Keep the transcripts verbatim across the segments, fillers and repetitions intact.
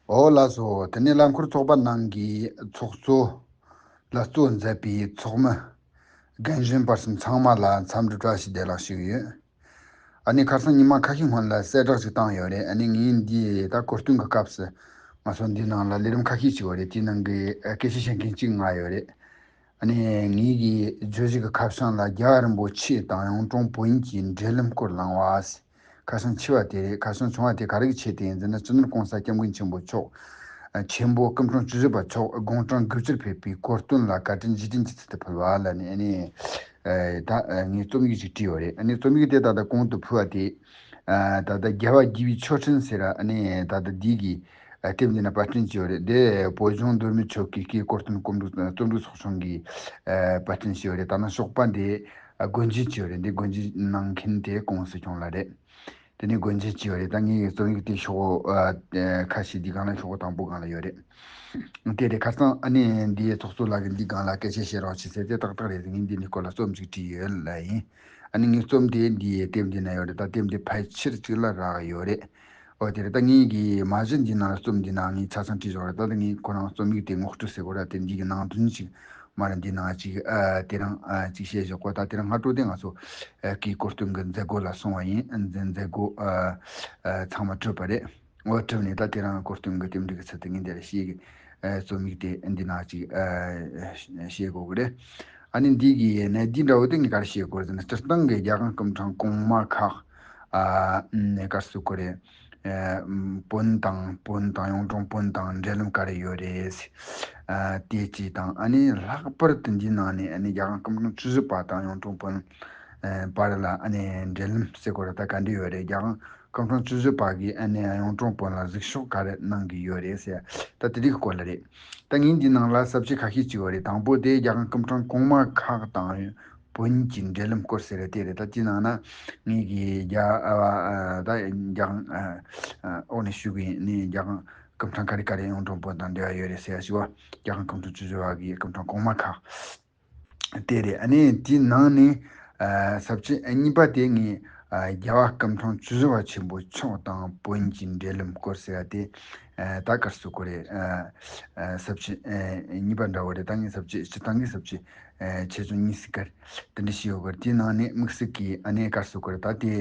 ཨོ་ལགས་སོ། དེ་ནས་རླངས་འཁོར་ཚོགས་པ་ནང་གི་ཚོགས་གཙོ་ལ་གཙོ་མཛད་པའི་ཚོགས་མི་རྒན་གཞོན་བར་གསུམ་ཚང་མ་ལ་འཚམས་འདྲི་བཀྲ་ཤིས་བདེ་ལེགས་ཞུ་གི་ཡོད། ཨ་ནི་ཁ་སང་ཉི་མ་ཁ་ཤས་སྔོན་ལ་གསལ་བསྒྲགས་ཤིག་བཏང་ཡོད་རེད། ཨ་ནི་ངས་འདི་ད་གོ་སྟོན་གྱི་སྐབས་སུ་ང་ཚོ་འདི་ནང་ལ་ལས་རིམ་ཁ་ཤས་ཤིག་ཡོད་རེད། དེའི་ནང་གི་ཨ་སྐད་ཆ་བཤད་མཁན་གཅིག་ང་ཡོད་རེད། ཨ་ནི་ངེད་ཀྱི་བརྗོད་གཞི་གི་ཁ་བྱང་ལ་རྒྱལ་བ་རིན་པོ་ཆེ་དང་གཡུང་དྲུང་བོན་གྱི་འབྲེལ་ལམ་སྐོར་བླངས་པ། ཁ་བྱང་ཆེ་བ་དེ་རེད། ཁ་བྱང་ཆུང་བ་དེ་ག་རེ་གི་ཆེད་དུ་ཡིན་ཟེར་ན། སྤྱི་ནོར་༸གོང་ས་༸སྐྱབས་མགོན་ཆེན་པོ་མཆོག་ཨ་ཆེན་པོ་སྐུ་ཕྲེང་བཅུ་བཞི་པ་མཆོག་དགུང་གྲངས་དགུ་བཅུར་ཕེབས་པའི་གོ་སྟོན་ལ་བཀའ་དྲིན་རྗེས་དྲན་གྱི་ཚུལ་དུ་ཕུལ་བ་ལ་ནི། ཨ་ནི་ཨ་ད་ཨ་ངས་རྩོམ་ཡིག་ཅིག་བྲིས་ཡོད་རེད། ཨ་ནི་རྩོམ་ཡིག་དེ་ད་ལྟ་གོང་དུ་ཕུལ་བ་དེ། ཨ་ད་ལྟ་རྒྱལ་བ་དགྱེས་པའི་མཆོད་སྤྲིན་ཟེར། ཨ་ནི་ད་ལྟ་འདི་གི་ཨ་དེབ་འདི་ན་པར་སྐྲུན་བྱས་ཡོད་རེད། དེ་བོད་ལྗོངས་མདོ་སྨད་ཆོལ་ཁའི་སྐད་གོ་སྟོན་སྐོར་འདུ་རྩོམ་སྒྲིག་ཚོགས་ཆུང་གིས་ཨ་པར་སྐྲུན་བྱས་ཡོད་རེད། ད་ནང་ཞོགས་པ་འདི་ཨ་སྒོ་འབྱེད་བྱས་ཡོད་རེད། འདི་སྒོ་འབྱེད་གནང་མཁན་དེ་ཀུང་སི་ཁྱུང་ལགས་རེད། དེ་ནས་སྒོ་འབྱེད་བྱས་ཡོད་རེད། ད་ངས་རྩོམ་ཡིག་དེ་ཤོག་ཨ་ཁ་ཤས་འདི་སྒང་ལ་ཤོག་དང་པོ་སྒང་ལ་ཡོད་རེད། དེ་རེད། ཁ་སང་ཨ་ནི་འདིའི་ཚོགས་གཙོ་ལགས་ཀྱིས་འདི་སྒང་ལ་སྐད་ཆ་བཤད་རོགས་བྱེད་ཟེར་ཏེ་ཏག་ཏག་རེད། ངས་འདི་ནི་སྐོར་ལ་རྩོམ་ཅིག་བྲིས་ཡོད་ལ་ཡིན། ཨ་ནི་ངའི་རྩོམ་དེ་འདིའི་དེབ་འདི་ན་ཡོད་རེད། ད་དེབ་འདི་ཕལ་ཆེར་གཅིག་ལ་རག་ཡོད་རེད། ཨོ་དེ་རེད། ད་ངས་གི་མ་གཞི་འདི་ནང་ལ་རྩོམ་འདི་ནང་ངས་ཆ་ཚང་བྲིས་ཡོད་རེད། ད་ད་ངས་ཁོ་རང་རྩོམ་ཡིག་དེ་ངོ་སྤྲོད་ཟེར་དགོས་ར། དེ་འདི་གི་ནང་དོན་ཅིག་མ་ར་འདི་ནང་ཅིག་ཨ་དེ་རང་ཨ་ཅིག་བཤད་བཞག་གོ། ད་དེ་རང་སྔ་དྲོ་དེ་ང་ཚོ་ཨ་གི་གོ་སྟོན་གི་མཛད་སྒོ་ལ་སོང་བ་ཡིན། མཛད་མཛད་སྒོ་ཨ་ཨ་ཚང་མ་གྲུབ་པ་རེད། འོ་གྲུབ་ནས་ད་དེ་རང་གོ་སྟོན་གི་རྟེན་འབྲེལ་གི་ཚུལ་དུ་ངས་འདི་ལ་བཤད་གི་ཨ་རྩོམ་ཡིག་དེ་འདི་ནང་ཅིག་ཨ་བཤད་དགོས་གི་རེད། ཨ་ནི་འདི་གི་གནད་འདི་འདྲ་བོ་དེ་ངས་ག་རེ་བཤད་དགོས་རེད་ཟེར་ན། སྤྱིར་བཏང་གི་རྒྱལ་ཁང་སྐུ་ཕྲེང་གོང་མ་ཁག་ཨ་ནས་ག་རེ་ཟེར་དགོས་རེད། ཨ་བོན་དང་བོན་དང་གཡུང་དྲུང་བོན་དང་འབྲེལ་ལམ་ག་རེ་ཡོད་རེད། ཨ་དེ་གཅིག་དང་། ཨ་ནི་ལྷག་པར་དུ་འདིའི་ནང་ནས་ཨ་ནི་རྒྱལ་ཁང་སྐུ་ཕྲེང་བཅུ་བཞི་པ་དང་གཡུང་དྲུང་བོན་ཨ་བར་ལ་ཨ་ནི་འབྲེལ་ལམ་ཟེར་དགོས་རེད། ད་ག་འདྲ་ཡོད་རེད། རྒྱལ་ཁང་སྐུ་ཕྲེང་བཅུ་བཞི་པ་གིས་ཨ་ནི་གཡུང་དྲུང་བོན་ལ་གཟིགས་ཕྱོགས་ག་རེ་གནང་གི་ཡོད་རེད་ཟེར། ད་དེ་རིགས་སྐོར་ལ་རེད། ད་ངས་འདི་ནང་ལ་ས་བཅད་ཁ་ཤས་ཅིག་ཡོད་རེད། དང་པོ་དེ་རྒྱལ་ཁང་སྐུ་ཕྲེང་གོང་མ་ཁག་དང་བོན་གྱི་འབྲེལ་ལམ་སྐོར་ཟེར་རེད། དེ་རེད། ད་དེའི་ནང་ན་ངས་གི་རྒྱ་ཨ་ཨ་ད་རྒྱལ་ཁང་ཨ་ཨ་འོག་ནས་ཞུ་གི་ཡིན། ནི་རྒྱལ་ཁང་སྐུ་ཕྲེང་ག་རེ་ག་རེ་གཡུང་དྲུང་བོན་དང་འབྲེལ་བ་ཡོད་རེད་ཟེར་ཡ་ཞུ་བ། རྒྱལ་ཁང་སྐུ་ཕྲེང་བཅུ་བཞི་པ་གི་སྐུ་ཕྲེང་གོང་མ་ཁག་དེ་རེད། ཨ་ནི་དེའི་ནང་ནས་ཨ་ས་བཅད་གཉིས་པ་དེ་ངས་ཨ་རྒྱལ་བ་སྐུ་ཕྲེང་བཅུ་བཞི་པ་ཆེན་པོ་མཆོག་དང་བོན་གྱི་འབྲེལ་ལམ་སྐོར་ཟེར་ཡ་དེ་ཨ་ད་ག་རེ་ཟེར་དགོས་རེད། ཨ་ཨ་ས་བཅད་ཨ་གཉིས་པ་འདྲ་བོ་རེད། ད་ངས་ས་བཅད་སྤྱིར་བཏང་གི་ས་བཅད་ཨ་ཆེ་ཆུང་གཉིས་ཟེར་གི་རེད། དེ་འདྲ་ཞིག་ཡོད་གི་རེད། དེའི་ནང་ནས་དམིགས་བསལ་གྱི་ཨ་ནི་ག་རེ་ཟེར་དགོས་རེད། ད་དེ་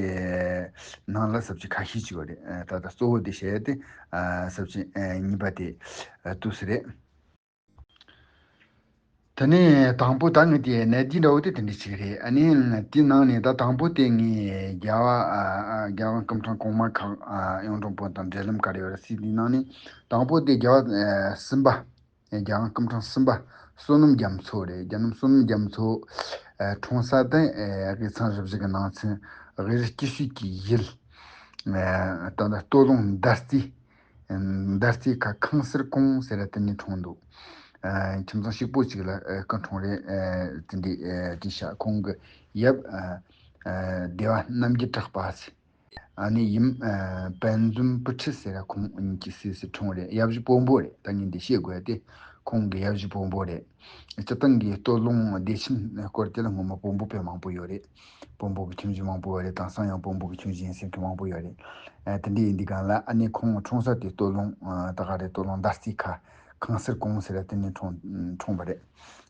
ནང་ལ་ས་བཅད་ཁ་ཤས་ཅིག་ཡོད་རེད། ཨ་ད་ད་གཙོ་བོ་དེ་བཤད་ཡ་དེ་ཨ་ས་བཅད་ཨ་གཉིས་པ་དེ་ཨ་དུས་སུ་རེད། དེ་ནས་དང་པོ་ད་ངས་དེ་གནད་འདི་འདྲ་བོ་དེ་དེ་འདྲ་ཞིག་རེད། ཨ་ནི་དེའི་ནང་ནས་ད་དང་པོ་དེ་ངས་རྒྱལ་བ་ཨ་ཨ་རྒྱལ་བ་སྐུ་ཕྲེང་གོང་མ་ཁག་ཨ་གཡུང་དྲུང་བོན་དང་འབྲེལ་ལམ་ག་རེ་ཡོད་རེད་ཟེར། དེའི་ནང་ནས་དང་པོ་དེ་རྒྱལ་བ་ཨ་གསུམ་པ། རྒྱལ་བ་སྐུ་ཕྲེང་གསུམ་པ་བསོད་ནམས་རྒྱ་མཚོ་རེད། རྒྱལ་བ་བསོད་ནམས་རྒྱ་མཚོ་ཨ་འཁྲུངས་ས་དེ་ཨ་དབུས་གཙང་རུ་བཞི་གི་ནང་ཚན་དབུས་རུ་སྐྱིད་ཤོད་ཀྱི་ཡུལ་ཨ་ད་ལྟ་སྟོད་ལུང་མདའ་རྩེ། མདའ་རྩེ་ཁ་ཁང་གསར་གོང་ཟེར་ར་དེ་ནས་འཁྲུངས་འདུག་ཨ་ཁྱིམ་ཚང་ཞིག་པོ་ཅིག་ལ་ཨ་སྐུ་འཁྲུངས་རེད། ཨ་དེ་འདྲའི་ཨ་དེ་ཤ་ཁོང་གི་ཡབ་ཨ་ཨ་སྡེ་བ་རྣམ་རྒྱལ་གྲགས་པ་ཟེར། ཨ་ནི་ཡུམ་ཨ་དཔལ་འཛོམས་བུ་ཁྲིད་ཟེར་ར་ཁོང་གཉིས་ཀྱི་སྲས་སུ་འཁྲུངས་རེད། ཡབ་གཞིས་བོན་པོ་རེད། ད་ངས་འདི་བཤད་དགོས་ཏེ་ཁོང་གི་ཡབ་གཞིས་བོན་པོ་རེད། སྤྱིར་བཏང་གི་སྟོད་ལུང་བདེ་ཆེན་སྐོར་དེ་ལ་སྔོན་མ་བོན་པོ་དཔེ་མང་པོ་ཡོད་རེད། བོན་པོ་གི་ཁྱིམ་གཞིས་མང་པོ་ཡོད་རེད། དེང་སང་ཡང་བོན་པོ་གི་ཁྱིམ་གཞིས་ཡིན་ཟེར་མཁན་མང་པོ་ཡོད་རེད། ཨ་དེ་འདྲ་ཡིན་དུས་སྒང་ལ་ཨ་ནི་ཁོང་འཁྲུངས་ས་དེ་སྟོད་ལུང་ཨ་ད་ག་རེ་སྟོད་ལུང་མདའ་རྩེ་ཁ་ཁང་གསར་གོང་ཟེར་ར་དེ་ནས་འཁྲུངས་འཁྲུངས་པ་རེད།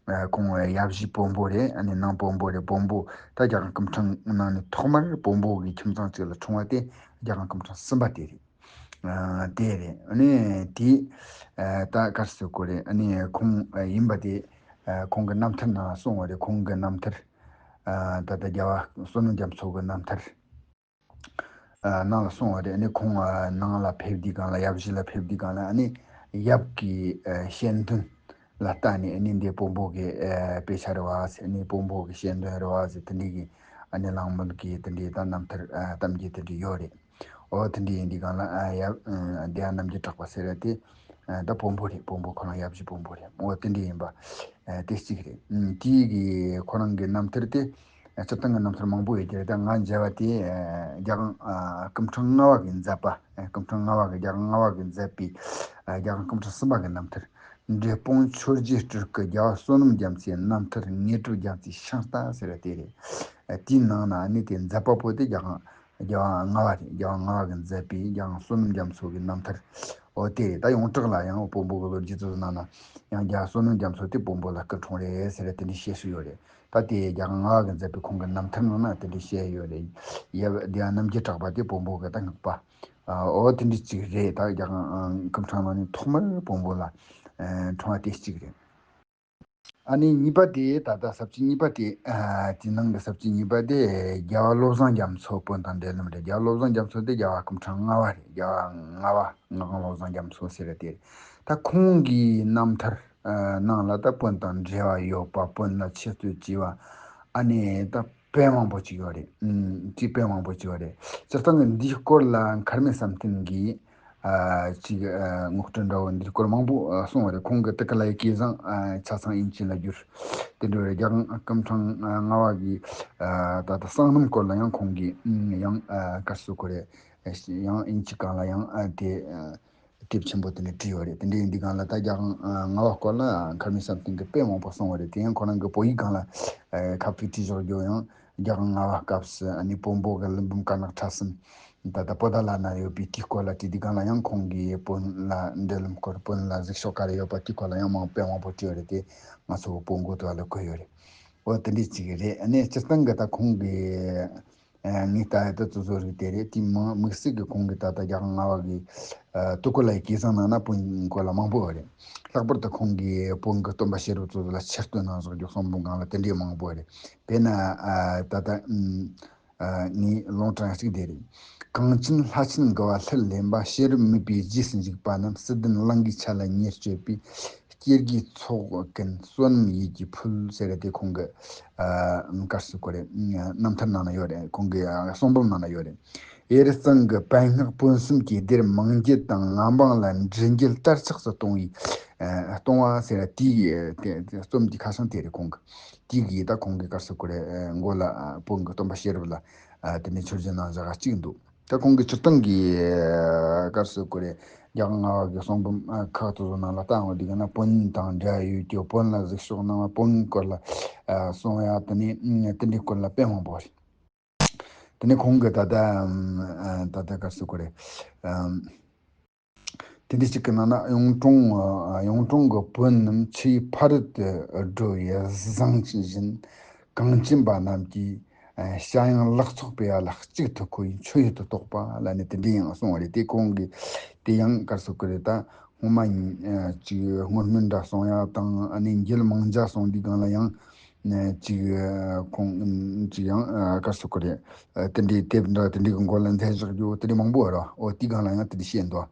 ཨ་ཁོང་ཡབ་གཞིས་བོན་པོ་རེད། ཨ་ནི་ནང་བོན་པོ་རེད། བོན་པོ་ད་རྒྱལ་ཁང་སྐུ་ཕྲེང་ནང་ནས་ཐོག་མར་བོན་པོ་གི་ཁྱིམ་ཚང་གཅིག་ལ་འཁྲུངས་པ་དེ་རྒྱལ་ཁང་སྐུ་ཕྲེང་གསུམ་པ་དེ་རེད། ཨ་དེ་རེད། ཨ་ནི་དེ་ཨ་ད་ག་རེ་ཟེར་དགོས་རེད། ཨ་ནི་ཁོང་ཨ་ཡིན་པ་དེ་ཨ་ཁོང་གི་རྣམ་ཐར་ནང་གསུངས་པ་རེད། ཁོང་གི་རྣམ་ཐར་ཨ་ད་ལྟ་རྒྱལ་བ་བསོད་ནམས་རྒྱ་མཚོ་གི་རྣམ་ཐར་ཨ་ནང་ལ་གསུངས་པ་རེད། ཨ་ནི་ཁོང་ཨ་ནང་ལ་ཕེབས་དུས་སྒང་ལ་ཡབ་གཞིས་ལ་ཕེབས་དུས་སྒང་ལ་ཨ་ནི་ཡབ་ཀྱི་ཨ་ཞལ་འདོན་ལ་བལྟས་ནས་ཨ་ནི་འདི་བོན་པོ་གི་ཨ་དཔེ་ཆ་རེད་བ་ཟེར། ཨ་ནི་བོན་པོ་གི་ཞལ་འདོན་རེད་བ་ཟེར། དེ་འདྲའི་གི་ཨ་ནི་གླེང་མོལ་གི་དེ་འདྲའི་ད་རྣམ་ཐར་ཨ་གཏམ་རྒྱུད་དེ་འདྲའི་ཡོད་རེད། ཨོ་དེ་འདྲ་ཡིན་དུས་སྒང་ལ་ཨ་ཡབ་ཨ་སྡེ་བ་རྣམ་རྒྱལ་གྲགས་པ་ཟེར་ར་དེ་ཨ་ད་བོན་པོ་རེད། བོན་པོ་ཁོ་རང་ཡབ་གཞིས་བོན་པོ་རེད། ཨོ་དེ་འདྲ་ཡིན་པ་ཨ་དེ་གཅིག་རེད། ཨུམ་དེའི་གི་ཁོ་རང་གི་རྣམ་ཐར་དེ་ཨ་སྤྱིར་བཏང་གི་རྣམ་ཐར་མང་པོ་ཡོད་ཀྱི་རེད། ད་ང་མཇལ་བ་དེ་ཨ་རྒྱལ་ཁང་ཨ་སྐུ་ཕྲེང་ལྔ་པ་གི་མཛད་པ། ཨ་སྐུ་ཕྲེང་ལྔ་པ་གི་རྒྱལ་ཁང་ལྔ་པ་གི་མཛད་པའི་ཨ་རྒྱལ་ཁང་སྐུ་ཕྲེང་གསུམ་པ་གི་རྣམ་ཐར། འབྲས་སྤུངས་ཆོས་རྗེ་སྤྲུལ་སྐུ་རྒྱལ་བ་བསོད་ནམས་རྒྱ་མཚོའི་རྣམ་ཐར་དངོས་གྲུབ་རྒྱ་མཚོའི་ཤིང་རྟ་ཟེར་བ་དེ་རེད། ཨ་དེའི་ནང་ན་ཨ་ནི་དེ་མཛད་པ་པོ་དེ་རྒྱལ་ཁང་རྒྱལ་བ་ལྔ་པ་རེད། རྒྱལ་བ་ལྔ་པ་གི་མཛད་པའི་རྒྱལ་བ་བསོད་ནམས་རྒྱ་མཚོ་གི་རྣམ་ཐར། འོ་དེ་རེད། ད་ཡོངས་གྲགས་ལ་ཡང་བོན་པོ་གི་ལོ་རྒྱུས་ཚོ་ནང་ན་ཡང་རྒྱལ་བ་བསོད་ནམས་རྒྱ་མཚོ་དེ་བོན་པོ་ལ་སྐུ་འཁྲུངས་རེད་ཟེར་རེད། དེ་འདྲའི་བཤད་སྲོལ་ཡོད་རེད། ད་དེ་རྒྱལ་དབང་ལྔ་པ་གིས་མཛད་པའི་ཁོང་གི་རྣམ་ཐར་ནང་ན་དེ་འདྲའི་བཤད་ཡོད་རེད། ཡབ་བདེ་བ་རྣམ་རྒྱལ་གྲགས་པ་དེ་བོན་པོ་གི་ད་སྔགས་པ། འོ་དེ་འདྲའི་གཅིག་རེད། ད་རྒྱལ་དབང་སྐུ་ཕྲེང་ནང་ནས་ཐོག་མར་བོན་པོ་ལ་འཁྲུངས་པ་དེ་གཅིག་རེད། ཨ་ནི་གཉིས་པ་དེ། ད་ལྟ་ས་བཅད་གཉིས་པ་དེ། ཨ་དེ་ནང་གི་ས་བཅད་གཉིས་པ་དེ་རྒྱལ་བ་བློ་བཟང་རྒྱ་མཚོ་བོན་དང་འབྲེལ་ལམ་རེད། རྒྱལ་བ་བློ་བཟང་རྒྱ་མཚོ་དེ་རྒྱལ་བ་སྐུ་ཕྲེང་ལྔ་པ་རེད། རྒྱལ་བ་ལྔ་པ་ངག་དབང་བློ་བཟང་རྒྱ་མཚོ་ཟེར་རེད། དེ་རེད། ད་ཁོང་གི་རྣམ་ཐར་ནང་ལ་ད་བོན་དང་འབྲེལ་བ་ཡོད་པ། བོན་ལ་ཆེད་བསྟོད་བྱས་པ་ཨ་ནི་ད་དཔེ་མང་པོ་ཅིག་ཡོད་རེད། ཨུམ། ཅིག་དཔེ་མང་པོ་ཅིག་ཡོད་རེད། སྤྱིར་བཏང་གི་འདིའི་སྐོར་ལ་མཁར་རྨེའུ་བསམ་གཏན་གྱིས། ཨ་ཅིག་ཨ་ངོ་སྤྲོད་འདྲ་བོ་འདིའི་སྐོར་མང་པོ་ཨ་གསུངས་པ་རེད། ཁོང་གི་ཏི་ཀ་ལའི་སྐལ་བཟང་ཨ་ཆ་ཚང་དབྱིན་ཇི་ལ་བསྒྱུར། དེ་འདྲ་རེད། རྒྱལ་དབང་སྐུ་ཕྲེང་ལྔ་པ་གི་ཨ་ད་ལྟ་གསང་རྣམ་སྐོར་ལ་ཡང་ཁོང་གིས་ཨུམ་ཡང་ཨ་ག་རེ་ཟེར་དགོས་རེད། ཡང་དབྱིན་ཇི་སྒང་ལ་ཡང་ཨ་དེ་ཨ་དེབ་ཆེན་པོ་དེ་འདྲ་བྲིས་ཡོད་རེད། དེ་འདྲའི་འདི་སྒང་ལ་ད་རྒྱལ་དབང་ཨ་ལྔ་པ་སྐོར་ལ་མཁར་རྨེའུ་བསམ་གཏན་གྱིས་དཔེ་མང་པོ་གསུངས་པ་རེད། དེ་ཡང་ཁོ་རང་གི་བོད་ཡིག་སྒང་ལ་ཨ་ཁ་ཕྱོགས་བྲིས་བཞག་རྒྱུ། ཡང་རྒྱལ་དབང་ལྔ་པ་སྐབས་སུ་ཨ་ནི་བོན་པོ་གི་ཀླུ་འབུམ་དཀར་ནག་ཁྲ་གསུམ། ད་ལྟ་པོ་ཏཱ་ལ་ན་ཡོད་པའི་དེའི་སྐོར་ལ་བྲིས། དེའི་སྒང་ལ་ཡང་ཁོང་གིས་བོན་ལ་འབྲེལ་ལམ་སྐོར། བོན་ལ་གཟིགས་ཕྱོགས་ག་རེ་ཡོད་པ་དེའི་སྐོར་ལ་ཡང་མང་དཔེ་མང་པོ་བྲིས་ཡོད་རེད། དེ་ང་ཚོ་བོན་པོ་དེ་བ་ལ་གོ་ཡོད་རེད། འོ་དེ་འདྲའི་ཅིག་རེད། ཨ་ནི་སྤྱིར་བཏང་གི་ད་ཁོང་གི་ཨ་ངས་ལྟ་ཡ་ད་ཙོ་ཙོ་རིགས་དེ་རེད། དེ་མིན་དམིགས་བསལ་གྱི་ཁོང་གི་ད་ལྟ་རྒྱལ་དབང་ལྔ་པ་གི་ཨ་ཏི་ཀ་ལའི་སྐལ་བཟང་ནང་ན་བོན་སྐོར་ལ་མང་པོ་ཡོད་རེད། ལྷག་པར་དུ་ཁོང་གིས་བོན་གྱི་སྟོན་པ་ཤེས་རབ་ཙོ་ཙོ་ལ་ཆེད་བསྟོད་གནང་བཞག་རྒྱུ་གསུང་འབུམ་སྒང་ལ་དེ་འདྲའི་མང་པོ་ཡོད་རེད། དཔེར་ན་ཨ་ད་ལྟ་ཨུམ། ཨ་ངས་ལུང་དྲངས་གཅིག་དེ་རེད། གངས་ཅན་ལྷ་ཆེན་དགུ་བ་ལྷུར་ལེན་པ། ཤེས་རབ་མོས་པའི་རྗེས་སུ་འཇུག་པ་རྣམས། སྲིད་ལྡན་གླིང་གི་ཆ་ལ་ཉེར་སྤྱོད་པའི། སྐྱེ་རྒུའི་ཚོགས་ཀུན་བསོད་ནམས་ཡིད་ཀྱིས་ཕུལ་ཟེར་རེད། དེ་ཁོང་གི་ཨ་ག་རེ་ཟེར་དགོས་རེད། རྣམ་ཐར་ནང་ན་ཡོད་རེད། ཁོང་གི་ཨ་གསུང་འབུམ་ནང་ན་ཡོད་རེད། ཡུལ་གཙང་གི་བན་སྔགས་བོན་གསུམ་གྱི་སྡེར་མང་འགྱེད་དང་མངའ་འབངས་ལ་མགྲིན་འགྱེད་དར་ཆགས་སུ་གཏོང་བའི་ཨ་གཏོང་བ་ཟེར་ར་དེའི་དེ་དེ་རྩོམ་གྱི་ཁ་བྱང་དེ་རེད། ཁོང་གི་དེ་གིས་ད་ཁོང་གི་ག་རེ་ཟེར་དགོས་རེད། མགོ་ལ་ཨ་བོན་གྱི་སྟོན་པ་ཤེས་རབ་ལ་ཨ་དེ་ནས་མཆོད་བརྗོད་གནང་བཞག་ག་གཅིག་འདུག་ད་ཁོང་གི་སྤྱིར་བཏང་གི་ག་རེ་ཟེར་དགོས་རེད། རྒྱལ་དབང་ལྔ་པ་གི་གསུང་འབུམ་ཨ་ཁག་ཏུ་བཟོ་ནང་ལ་ལྟ་འོང་དུས་ན་བོན་དང་འབྲེལ་བ་ཡོད་རྒྱུ། བོན་ལ་གཟིགས་ཕྱོགས་གནང་བ། བོན་སྐོར་ལ་ཨ་གསུང་ཡ། དེ་ནས་དེ་འདྲའི་སྐོར་ལ་དཔེ་མང་པོ་རེད། དེ་ནས་ཁོང་གི་ད་ལྟ་ཨ་ད་ལྟ་ག་རེ་ཟེར་དགོས་རེད། ཨ་དེ་འདྲ་ཅིག་གི་ནང་ན་གཡུང་དྲུང་། ཨ་གཡུང་དྲུང་གི་བོན་རྣམས་ཆུ་ཡི་ཕ་རོལ་ཏུ་སྒྲོལ་བའི་བཟང་བཞིན། གངས་ཅན་པ་རྣམས་ཀྱི་ཨ་བྱ་ཡང་ལག་ཚོགས་པའི་ཡ་ལག་གཅིག་ཏུ་ཁོ་བོའི་མཆོད་ཡུལ་དུ་གཏོགས་པ་ལ་ནི་དེ་འདྲ་ཡང་གསུངས་པ་རེད། དེ་ཁོང་གིས་དེ་ཡང་ག་རེ་ཟེར་དགོས་རེད། ད་སྔོན་མ་ཡིན་ཨ་ཅིག་སྔོན་སྨོན་འདྲ་གསུང་ཡ་དང་། ཨ་ནི་འགྱེད་མང་ཇ་གསུང་དུས་སྒང་ལ་ཡང་ཨ་ཅིག་ཨ་ཁོང་ཅིག་ཡང་ཨ་ག་རེ་ཟེར་དགོས་རེད། ཨ་དེ་འདྲའི་དེབ་འདྲ་དེ་འདྲའི་གི་མགོ་ལ་མཛད་བཞག་རྒྱུ་དེ་འདྲའི་མང་པོ་ཡོད་རེད། འོ་དེའི་སྒང་ལ་ཡང་དེ་འདྲ་བཤད་འདུག་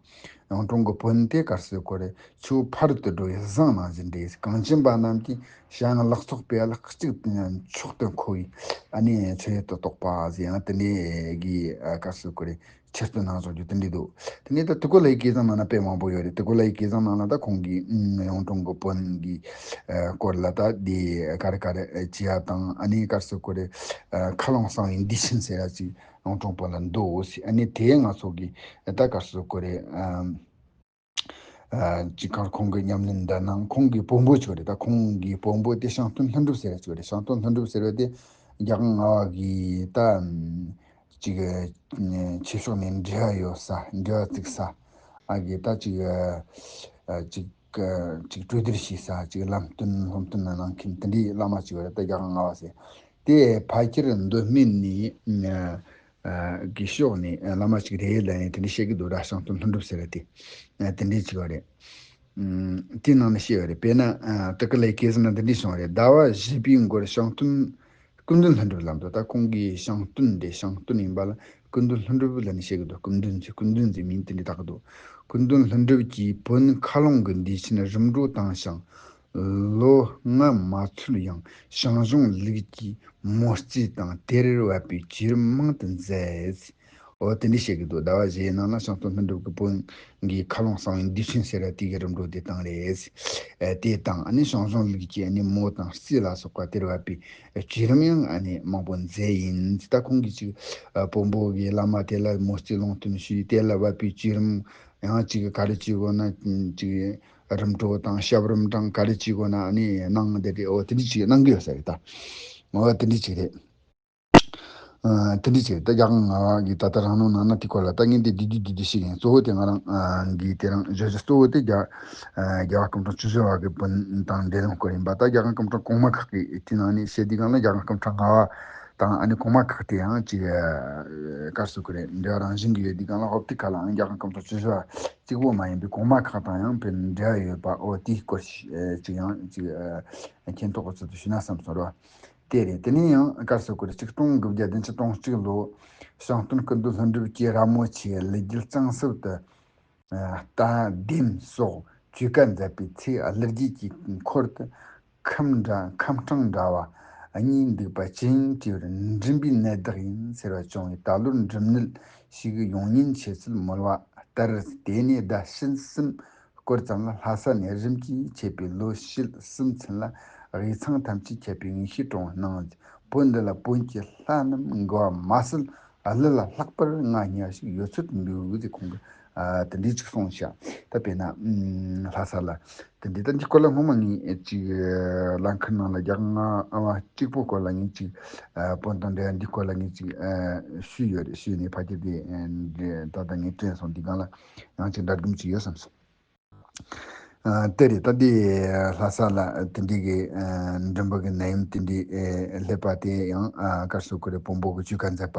གཡུང་དྲུང་གི་བོན་དེ་ག་རེ་ཟེར་དགོས་རེད། ཆུ་ཕ་རོལ་ཏུ་སྒྲོལ་བའི་བཟང་ནང་བཞིན་རེད། གངས་ཅན་པ་རྣམས་ཀྱི་བྱ་ཡང་ལག་ཚོགས་པའི་ལག་གཅིག་ཏུ་མཆོག་ཏུ་མཁོ་བའི་ཨ་ནི་མཆོད་ཡུལ་དུ་གཏོགས་པ་ཟེར་ཡང་དེ་འདྲའི་གི་ཨ་ག་རེ་ཟེར་དགོས་རེད། ཆེད་དུ་གནང་བཞག་རྒྱུ་དེ་འདྲ་འདུག་དེ་ནས་ད་ཏི་ཀོ་ལའི་སྐལ་བཟང་ནང་ན་དཔེ་མང་པོ་ཡོད་རེད། ཏི་ཀོ་ལའི་སྐལ་བཟང་ནང་ན་ད་ཁོང་གིས་ཨུམ་གཡུང་དྲུང་གི་བོན་གྱི་ཨ་སྐོར་ལ་ད་འདི་ག་རེ་ག་རེ་བྱེད་ཡ་དང་། ཨ་ནི་ག་རེ་ཟེར་དགོས་རེད། ཨ་མཁའ་ཀློང་གསང་བའི་མདུད་ཆེན་ཟེར་ཡ་ཅིག་གཡུང་དྲུང་བོན་ལ་འདུག་ཟེར། ཨ་ནི་དེ་ང་ཚོ་གི་ད་ག་རེ་ཟེར་དགོས་རེད། ཨ་ཨ་ཅིག་གར་ཁོང་གི་ཉམས་ལེན་འདྲ་ནང་ཁོང་གི་བོན་པོ་ཅིག་རེད། ད་ཁོང་གི་བོན་པོ་དེ་ཤིང་སྟོན་ལྷུན་གྲུབ་ཟེར་བ་ཅིག་རེད། ཤིང་སྟོན་ལྷུན་གྲུབ་ཟེར་བ་དེ་རྒྱལ་དབང་ལྔ་པ་གི་ད་ཅིག་ཆོས་ཕྱོགས་ནས་འབྲེལ་བ་ཡོད་ས། འབྲེལ་བ་བཙུགས་ས། ཨ་གི་ད་ཅིག་ཨ་ཅིག་ཅིག་གྲོས་བསྡུར་བྱས་ས། ཅིག་ལམ་སྟོན་སློབ་སྟོན་གནང་མཁན་དེ་འདྲའི་བླ་མ་ཅིག་ཡོད་རེད། ད་རྒྱལ་དབང་ལྔ་པ་ཟེར། དེ་ཕལ་ཆེར་མདོ་སྨད་ནས་ཨ་གི་ཕྱོགས་ནས་བླ་མ་ཅིག་རེད་ལབ་ནས་དེ་འདྲ་བཤད་ཀྱི་འདུག་ར། ཤིང་སྟོན་ལྷུན་གྲུབ་ཟེར་བ་དེ་དེ་འདྲའི་ཅིག་ཡོད་རེད། དེའི་ནང་ནས་བཤད་ཡོད་རེད། དཔེར་ན་ཏི་ཀ་ལའི་སྐལ་བཟང་ན་འདི་འདྲ་གསུངས་རེད། ཟླ་བ་བཞི་པའི་མགོར་ཤིང་སྟོན་སྐུ་མདུན་ལྷུན་གྲུབ་ལ་འདུག་ད་ཁོང་གིས་ཤིང་སྟོན་རེད། ཤིང་སྟོན་ཡིན་པ་ལ་སྐུ་མདུན་ལྷུན་གྲུབ་ལབ་ནས་བཤད་ཀྱི་འདུག་སྐུ་མདུན་ཟེར། སྐུ་མདུན་ཟེར་མིང་དེ་འདྲ་བཏགས་ཀྱི་འདུག་སྐུ་མདུན་ལྷུན་གྲུབ་ཀྱིས་བོན་མཁའ་ཀློང་གི་མདུད་ཆེན་རིམ་གྲོ་བཏང་ཞིང་། ལོ་ལྔ་མ་ཚུད་ཡང་ཞང་ཞུང་ལུགས་ཀྱི་མོ་རྩིས་དང་དེར་བབས་པའི་བརྒྱུད་རིམ་མང་དུ་མཛད། འོ་དེ་འདྲ་བཤད་ཀྱི་འདུག་ཟླ་བ་བཞིའི་ནང་ལ་ཤིང་སྟོན་ལྷུན་གྲུབ་ཀྱི་བོན་གྱི་མཁའ་ཀློང་གསང་བའི་མདུད་ཆེན་ཟེར་བ་དེ་གི་རིམ་གྲོ་དེ་བཏང་རེད། ཨ་དེ་དང་ཨ་ནི་ཞང་ཞུང་ལུགས་ཀྱི་ཨ་ནི་མོ་དང་རྩིས་ལ་སོགས་པ་དེར་བབས་པའི་བརྒྱུད་རིམ་ཡང་ཨ་ནི་མང་པོ་མཛད་ཡིན། ད་ཁོང་གིས་ཅིག་ཨ་བོན་པོ་གི་བླ་མ་དེ་ལ་མོ་རྩིས་ལུང་སྟོན་ཞུས། དེ་ལ་བབས་པའི་བརྒྱུད་རིམ་ཡང་ཅིག་ག་རེ་བྱེད་དགོས་ན་ཅིག་རིམ་གྲོ་དང་ཞབས་རིམ་གྲངས་ག་རེ་བྱེད་དགོས་ན་ཨ་ནི་གནང་བསྡད་རེད། འོ་དེ་འདྲ་ཅིག་གནང་གི་ཡོད་ས་རེད་ད། འོ་དེ་འདྲ་ཅིག་རེད། ཨ། དེ་འདྲ་བྱས། ད་རྒྱལ་དབང་ལྔ་པ་གི་ད་ལྟ་རང་ནང་ན་ན་དེ་སྐོར་ལ་ད་ངས་འདི་བསྡུས་བསྡུས་བསྡུས་བསྡུས་ཤིག་ཡིན། གཙོ་བོ་དེ་ང་རང་གིས་དེ་རིང་བརྗོད་གཞི་གཙོ་བོ་དེ་རྒྱལ་རྒྱལ་བ་སྐུ་ཕྲེང་བཅུ་བཞི་པ་གི་དཔོན་དང་འབྲེལ་ལམ་སྐོར་ཡིན་པ། ད་རྒྱལ་དབང་སྐུ་ཕྲེང་གོང་མ་ཁག་གི་དེའི་ནང་ནས་བཤད་དུས་སྒང་ལ། རྒྱལ་དབང་སྐུ་ཕྲེང་ལྔ་པ་དང་ཨ་ནི་གོང་མ་ཁག་དེ་ཡང་ཅིག་ག་རེ་ཟེར་དགོས་རེད། འབྲེལ་བ་རང་བཞིན་གྱིས་ཡོད་དུས་སྒང་ལ། ཧོབ་དེ་ཁ་ལའང་རྒྱལ་དབང་སྐུ་ཕྲེང་བཅུ་བཞི་པ་གཅིག་པོ་མ་ཡིན་པའི་གོང་མ་ཁག་དང་ཡང་དཔེ་འབྲེལ་བ་ཡོད་པ། འོ། དེའི་སྐོར་ཞིག་ཅིག་ཡང་ཅིག་མཁྱེན་རྟོགས་ཀྱི་ཚུལ་དུ་ཞུས་ན་བསམ་སོང་ར། དེ་རེད། དེ་ནས་ཡང་ག་རེ་ཟེར་དགོས་རེད། ཆིག་སྟོང་དགུ་བརྒྱ་བདུན་ཅུ་དོན་གཅིག་ལོ། ཞང་སྟོན་སྐུ་མདུན་ལྷུན་གྲུབ་ཀྱིས་ར་མོ་ཆེའི་ཀླུ་རྒྱལ་གཙང་གསུམ་དུ་རྟ་དེམ་སོགས་ཆོས་བཀའ་མཛད་པའི་ཚེ། ཀླུ་རྒྱལ་གྱི་འཁོར་དུ་ཁམས་འདྲ་ཁམས་སྤྲང་འདྲ་བ་གཉིས་འདུག་པ་ཅི་ཡིན་དྲིས་པར། འགྲིམ་པའི་ནད་བདག་ཡིན་ཟེར་བ་བྱུང་བས། ད་ལོར་འགྲིམ་ནད་ཞིག་ཡོང་ཉེན་ཆེ་ཚུལ་མོལ་བ་ལྟར། དེ་ནས་ཟླ་ཕྱེད་གསུམ་སྐོར་ཙམ་ལ་ལྷ་ས་ནས་རིམ་གྱིས་ཆད་པའི་ལོ་ཕྱེད་གསུམ་ཚུན་ལ་དབུས་གཙང་ཐམས་ཅད་ཁྱབ་པའི་ངེས་ཤེས་དྲང་པོ་གནང་། བོད་འདི་ལ་བོན་གྱི་ལྷ་རྣམས་འགོ་བ་མ་ཟད། ཀླུ་ལ་ལྷག་པར་མངའ་བརྙེས་ཤིག་ཡོད་ཚུལ་འདུག་ཟེར། ཁོང་གིས་ཨ་དེ་འདྲའི་ཅིག་གསུངས་ཤག་ད་དཔེར་ན་ཨ་ལྷ་ས་ལ་དེ་འདྲའི། ད་འདི་སྐོར་ལ་སྔོན་མ་ངས་ཅིག་ལམ་ཁར་ནང་ལ་རྒྱལ་དབང་ལྔ་པ་གཅིག་པོ་སྐོར་ལ་ངས་ཅིག་ཨ་བོན་དང་འབྲེལ་བ་འདི་སྐོར་ལ་ངས་ཅིག་ཨ་ཞུས་ཡོད་རེད། ཞུས་ནས་ཕལ་ཆེར་དེ་ཨ་ད་ལྟ་ངས་དྲན་སོང་། འདི་སྒང་ལ་ཡང་ཅིག་འདྲ་སྒམ་ཅིག་ཡོད་བསམ་སོང་། ཨ་དེ་རེད། ད་དེ་ལྷ་ས་ལ་དེ་འདྲའི་གི་ཨ་མགྲིན་པ་གི་ནད་ཡམས་དེ་འདྲའི་ཨ་སླེབས་པ་དེ་ཡང་ཨ་ག་རེ་ཟེར་དགོས་རེད། བོན་པོ་གི་ཆོས་བཀའ་མཛད་པ་